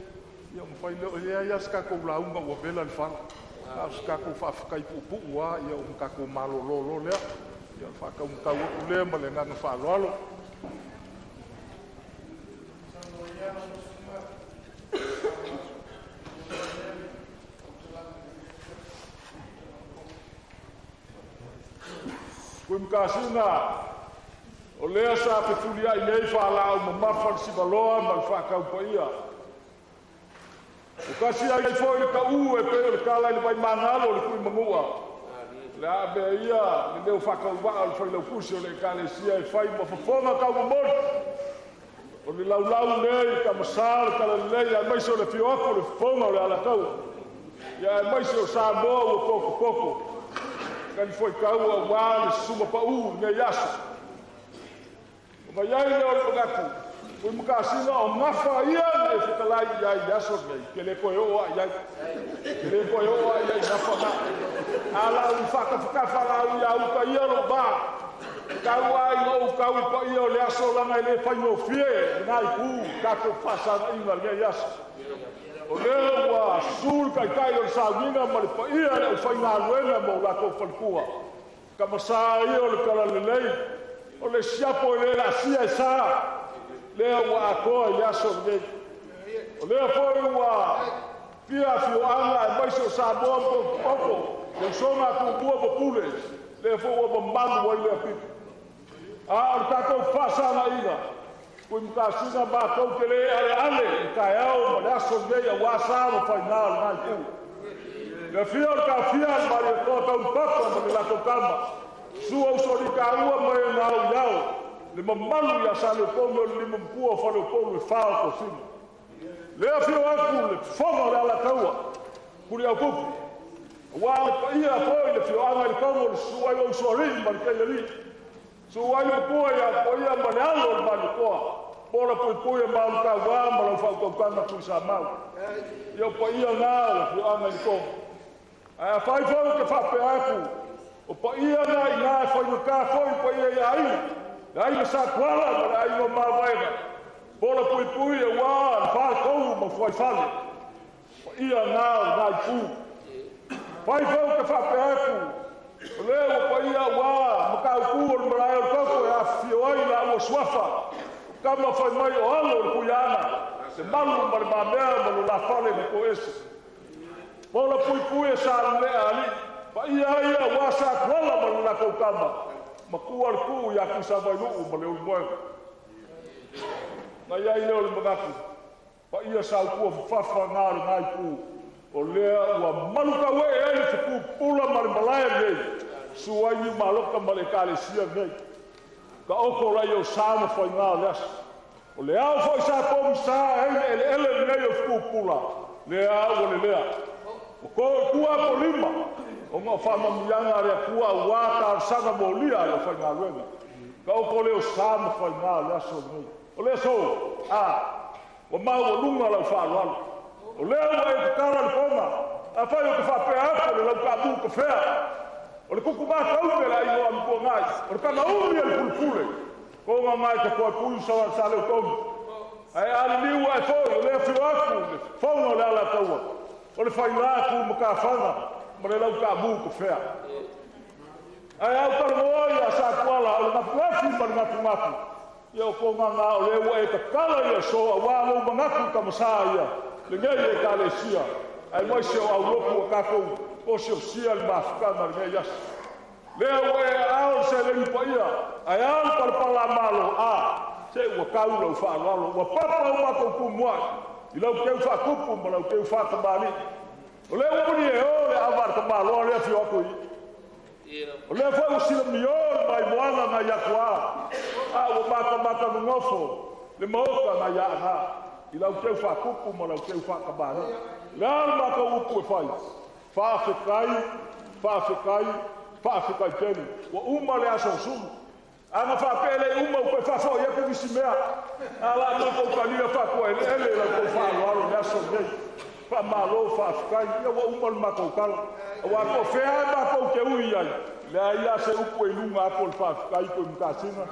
Ia mawhai leo, ia ia se kakou lauga ua vela le fala. Na o se kakou faafekai puupuu a, ia o kakou malololo lea. Ia o le faakaumutau aku lea ma le agaga faaaloalo. Kui makasina, o lea sa fefuliaʻi nei faalaau mamafa le sivaloa ma le faakaupaia. O kasi ai foi le kaʻu e pei o le kala i le vaimagalo o le kui magu'a. Le a mea ia le leo faakauva'a o le failaukusi o le ekalesia e fai ma fofoga kaumamoli. O le laulau nei le kamasā le talalelei ae maise o le fioaku le fofoga o le alataua. Ia ae maise o Samoa ua kokokoko. Kali foi kaua ua le suma pa'u lenei aso. O mai ai lea o le manatu, ui makasina o gafa ia na e fetalai i ai i aso lenei, ke le koe oo ai ai. Ke le koe oo ai ai gafa na. A lau i whaakawhakafa lau ia uka ia lo ba. Kau ai ngau kau i pa ia o le aso langa e le whaingofie, ngai ku, kako whasanga inga lenei aso. O lea ua sul kai kai o le saugiga ma le paia le au whaingaluega ma o latou falekua. Ka masaa ia o le talalelei, o le siapo e le laasia e sa, lea ua atoa i le aso lenei. O lea foi ua fia afioaga e maise o Samoa ma Popoko, le usoga a Tumua ma Pule, lea foi ua mamalu ai lea pito. A o le tatou faasagaina, kui makasina matou te lē aleale i taeao ma le aso lenei auā sa ma faigā o lenā itu. Le afia o le tafia le Malietoa Taulupapa ma le latou tama, sua usolikaua ma e na au iao, le mamalu ia Saleupolu o le limamakua o Faleupolu e fā o tosina. Le afio aku le fofoga o le Alataua, Tuliaupupu, Ua o paia foi le fioaga i le kogo o le susuai o usoalii ma le kaialii. Suai le pua ia paia ma le alo o le Malietoa. Pola puipui e maulukauā ma lau faautautaga Tuisamau. Ia o paia na o le afioaga i le kogo. Ae afai foi ou te faapea atu, o paia na i ina e faigata foi paia i aiga, le aiga Sa Tuala ma le aiga o Mavaega. Pola puipui auā le faletolu ma fuaifale. Paia na o lena itu. Fai foi ou te faapea atu, o lea ua paia auā Matautu o le malae o le toto e afifio ai laua suafa. O tama fai mai o alo o le Tuiaana, le malu ma le mamea ma lo la fale na toese. Pola puipui e sa lelea alii, paia ai auā Sa Tuala ma le latou tama, matua le tuu ia Tuisavailuu ma le Ulumoega. Na i ai lea o le manatu, paia sautua fafafa na o lena itu, o lea ua malutauee ai le fetupula ma le malae lenei, susu ai Niumalota ma le Ekalesia lenei. Taoto lai o sa ma faigā o le aso. O le ao foi sa pogisa ai le eleele lenei o fetupula, lea ua lelea. Ua to i tua apolima, ona o faamanuiaga a le Atua auā talosaga molia a le aufaigaluega. Taoto lea o sa ma faigā o le aso lenei. O le aso, a, ua maualuga lau faaaloalo. O lea ua e tatala le pona, afai ou te faapea atu o le laukaamu tafea, o le kuku mataume le aiga o Amituanai, o le tamaumi a le pulepule, toga mai te toapui sa sa leo tonu. Ae aliliu ae foi, o le afio atu le fofoga o le Alataua, o le faila tu matafaga ma le laukaamu tafea. Ae au talanoa ia Satuala o le gafugafu ma le gafugafu, ia o toga ngā o lea ua e tatala ia so auā lou manatu i tamasā ia, lenei Ekalesia, aemaise o aulotu a tatou osiosia le mafutaga lenei aso. Lea ua e aao le seleni paia, ae a le palapala a Malo, a, se ua tau lau faaaloalo, ua papa o matou tumuai, i lau teu faatupu ma lau teu faatamalii. O lea ua muni e o le ava a le tamaloa lea afio atu i i. O lea foi ua silamio le maimoaga nai atuā, a ua matamata nonofo le maota nai Aana, i lau teu faatupu ma lau teu faatamalii. O le a le matou upu e fai? Faafetai, faafetai, faafetai tele. Ua uma le aso sulu. A na faapea le uma ua toe faafoi atu nisi mea. A la matou talia faatuaeleele i lau tou faaaloalo i le aso lenei. Faamalo, faafetai. Ia ua uma le matou tala. Aua po o fea e matou te ui ai, leai lava se upu e i luga atu o le faafetai toe matasina.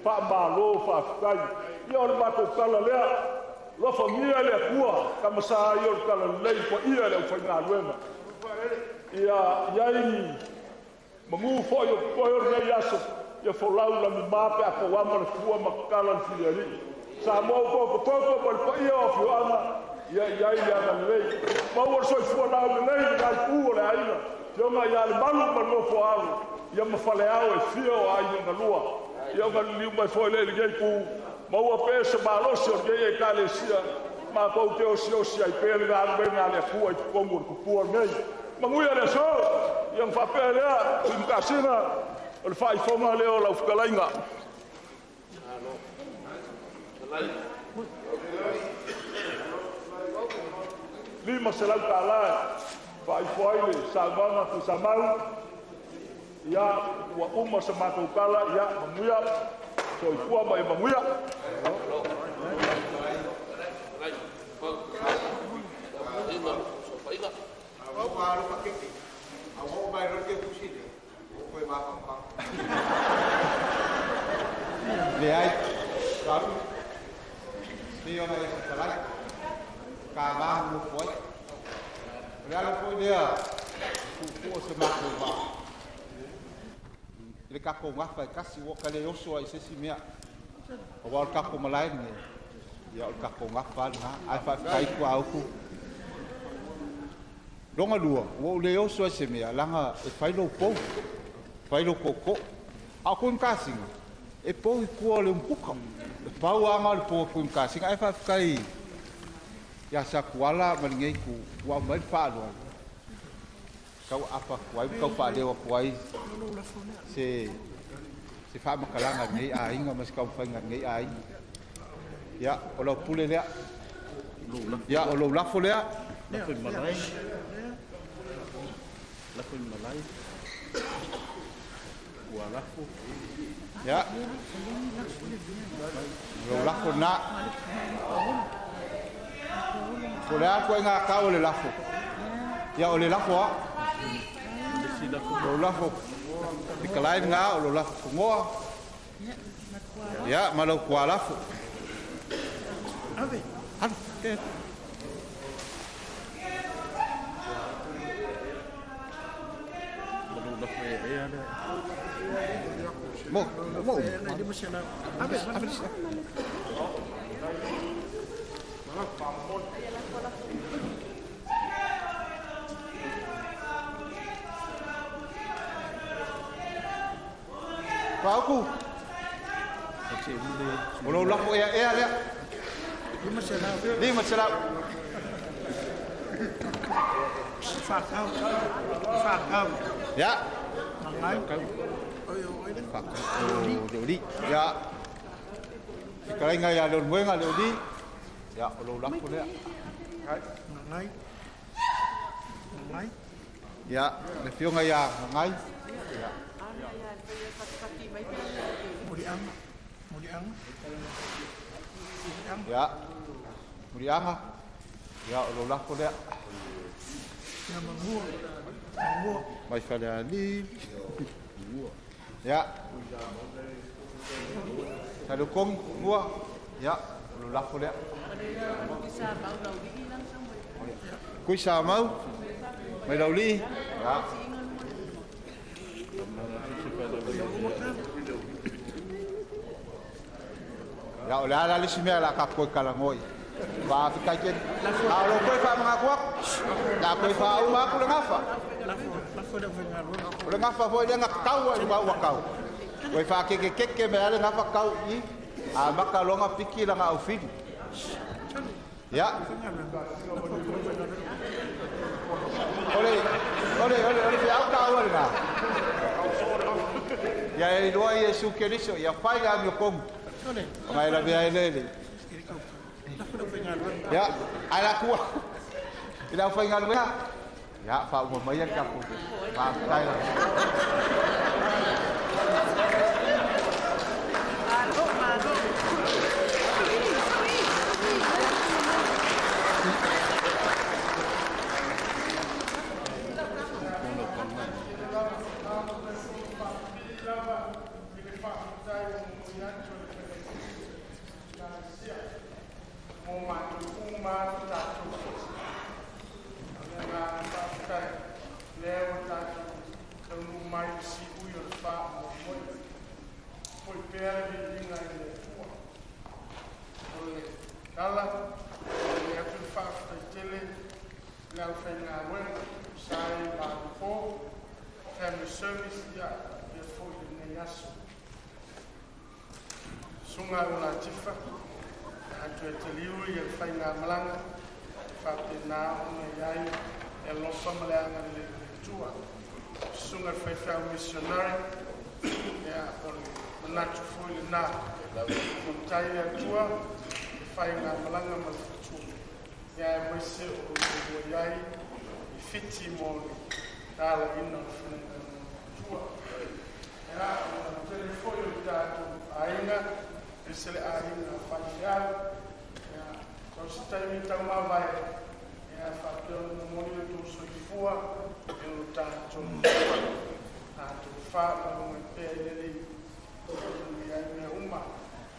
Faamalo, faafetai. Ia o le matou tala lea. Alofagia le Atua, tamasa ai o le tala lelei paia i le aufaigaluega. Ia i ai ni manu foi o totoe o lenei aso, ia folau lagima pe a tauama le fua ma tatala le filialii. Samoa ua totototo ma le paia o afioaga, ia i ai le agalelei. Maua le soifua laulelei i le itu o le aiga, Afioga ia Lemalu ma le nofo a alo, ia ma faleao e fia o aiga galua. Ia ona liliu mai foi lea i lenei itu, maua pea se malosi o lenei Ekalesia, matou te osiosi ai pea le galuega a le Atua i totonu o le tupua lenei. Manuia le aso, ia ona faapea lea, Tui Matasina, o le faaifoga lea o lau fetalaiga. $500 e faaifo ai le saunoaga Tuisamau. Ia, ua uma sa matou tala, ia, manuia, soifua ma ia manuia. Leai, salu, pei ona e fetalai, ka mahu nofo ai. O le ala foi lea, tuutuu o se matou vaa. I le tatou gafa e tasi, ua ka le oso ai i se isi mea. Aua o le tatou malae lenei, ia o le tatou gafa lava lena. Ae faafetai tuaauku. Longa lua, ua ou le oso ai se mea, leaga e fai lou pou, fai lou tootoo. A o Tuimatasiga, e pou i tua o le umukuka. E pau lava na o le pou a Tuimatasiga, ae faafetai ia Satuala ma lenei itu, ua aumai le faaaloalo, tau aapa atu ai ma tau faaleo atu ai se faamatalaga a lenei aiga ma se taumafaiga a lenei aiga. Ia, o lau pule lea. Ia, o lou lafo lea. Lafo i malae. Ua lafo. Ia. O lou lafo lena. Po o le a le ituaiga kau o le lafo? Ia, o le lafo lava. O lou lafo fetalai lena, o lou lafo fugoa. Ia, ma lou tualafo. Alu. Mo, mo. Ave, ave. Pauku. O lou lafo ea lea. 500. Whakau. Whakau. Ia. Mangai. Whakau. O le oli. Ia. Fetalaiga ia Leulumoega le oli. Ia, o lou lafo lea. Mangai. Mangai. Ia, le afioga ia Mangai. Ia. Murianga. Murianga. Ia. Murianga. Ia, o lou lafo lea. Ia, mangua. Mangua. Mai Falealili. Ia. Salukongi, ngua. Ia, o lou lafo lea. Kui sa mau. Mai Laulii. Ia. Ia, o le a la le isi mea o le a tatou toe talanoa i ai. Faafetai tele. A o lou toe faamanatu atu, o le a toe faauma atu le gafa. O le gafa foi lea na tatau ai i luga ua tau. Ua i faakekekeke mai lava le gafa tau i i, amata loa ona piki lana aufili. Ia. O le, o le, o le, o le feau taua lena. Ia e iloa Iesu Keriso, ia fai le amiotonu. Ona e lavea ai lea i le... Ia, ae la tua i le aufaigaluega. Ia, faauma maia le tatou faafetai lava. Mo matou uma atu tatou foi. O le agaga faafetai lea ua tatou taunuu mai i le siui o le faamoemoe. Foi pea le viiga i le Atua. O le tala, e momoli atu le faafetai tele i le aufaigaluega sa i Malupo Family Service ia faapea foi lenei aso. Susuga o Latifa, a toe taliu i le faigamalaga, e faapena ona i ai le alofa ma le agalelei o le Atua. Susuga i le faifeau misionari, ia, o le manatu foi lena, faafetai i le Atua i le faigamalaga ma le fetu, ia aemaise o lo ua i ai i Fiti mo le talaiina o le finagalo o le Atua. Ia, o le tele foi o le tatou aiga, aemaise le aiga faifeau, ia, sau se taimi taumavae, ia, faapea ona momoli le tou soifua i lo tatou tatou faamauga pea i le Alii, e ai mea uma,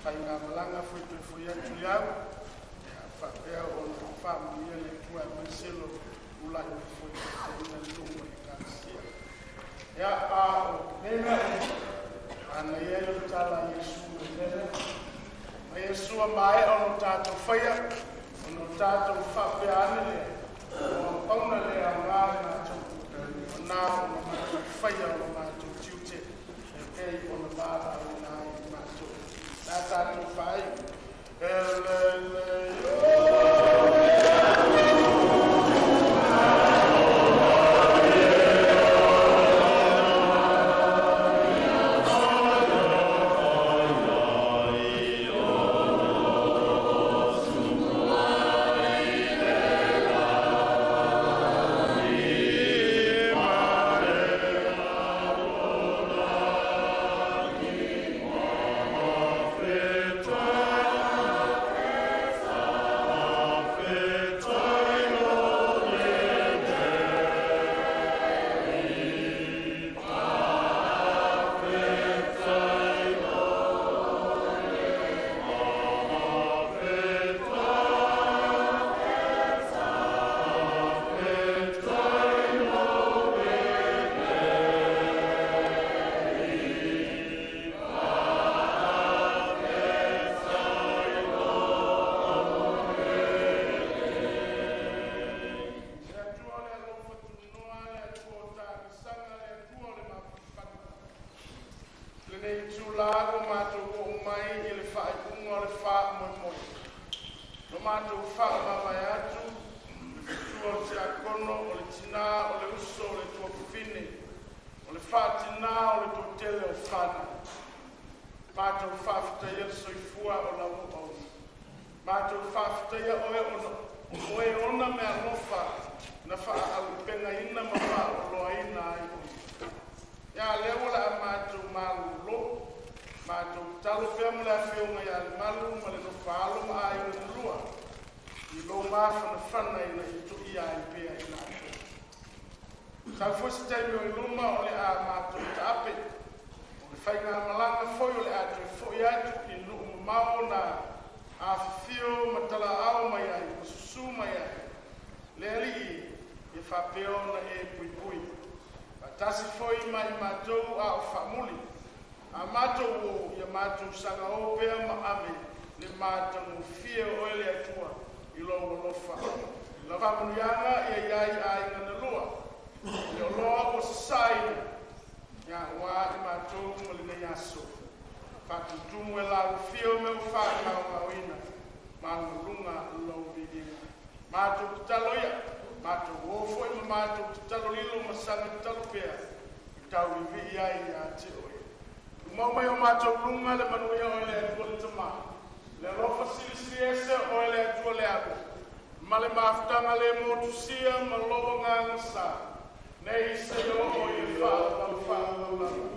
faigamalaga foi toe foi atu i au, ia, faapea ona faamanuia le Atua aemaise lo ulai mai foi i taitaiga le nuu ma le Ekalesia. Ia, a o nei mea uma, manaia ai o le tala a Iesu i le mea lea. Ma Iesu a maea ona tatou faia, ona o tatou faapea ane lea, o auauna lea aoga i matou, o na ona matou faia o lo matou tiute, e pei ona valaauina ai i matou. O le a tatou faaiu. E lelei o. Lenei itulā ua matou oo mai i le faaiuga o le faamoemoe. Na matou faamavae atu le fetua o le tiakono, o le tinā, o le uso, o le tuafafine, o le faatinā, o le toatele o fanau. Matou faafetaia le soifua o lau auauna. Matou faafetaia oe ona o oe ona meaalofa na faaalupegaina ma faaoloaina ai oe. Ia lea ua le a matou malolo, matou tatalo pea mo le afioga ia Lemalu ma le nofoaalo ma aiga na lua, i lou mafanafana ina ia toia ai pea i latou. Sau foi se taimi o i luma o le a matou taape, o le faigamalaga foi o le a toe foi atu i nuu mamao na afifio ma talaao mai ai ma susu mai ai. Le Alii, ia faapea ona e puipui faatasi foi ma i matou a o faamuli a matou o ia matou sagao pea ma ave le matagofie o oe le Atua i lou alofa. Lau faamanuiaga ia i ai aiga na lua, le oloa ua sasaina, ia aua i matou ma lenei aso. Faatutumu e lauafia o mea ua faagaogaoina, maualuga lou viiga. Matou tatalo ia, matou o foi ma matou tatalo lilo ma saga tatalo pea, i tauivii ai ia te oe. Tumau mai o matou luga le manuia o le Atua le Tama, le alofa silisili ese o le Atua le Alo, ma le mafutaga le motusia ma lou agaga sa, nei seia oo i le faavavau faavavau.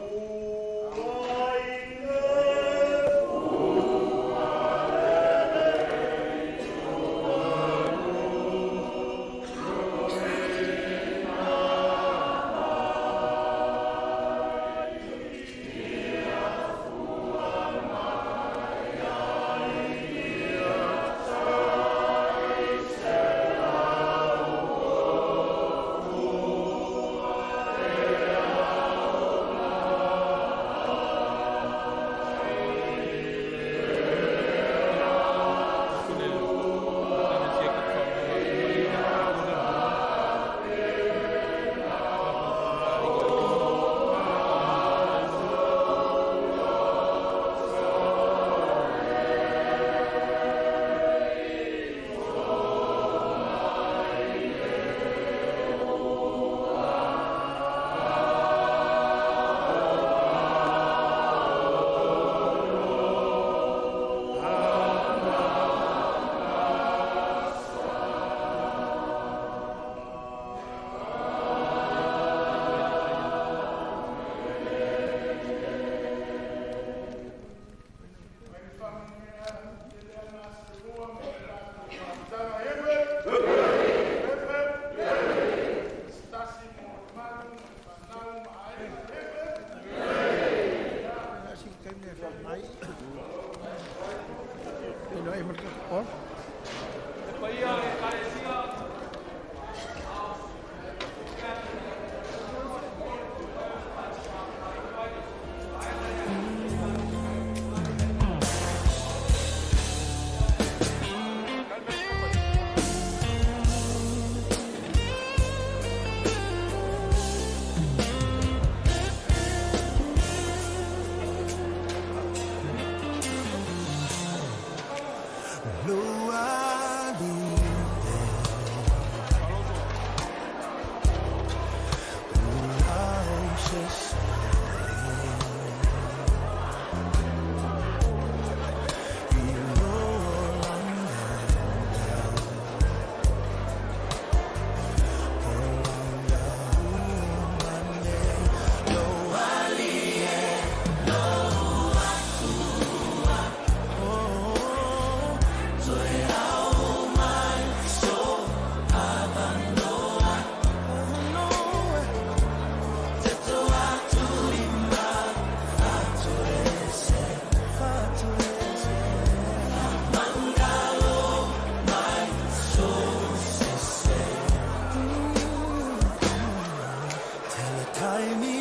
Time.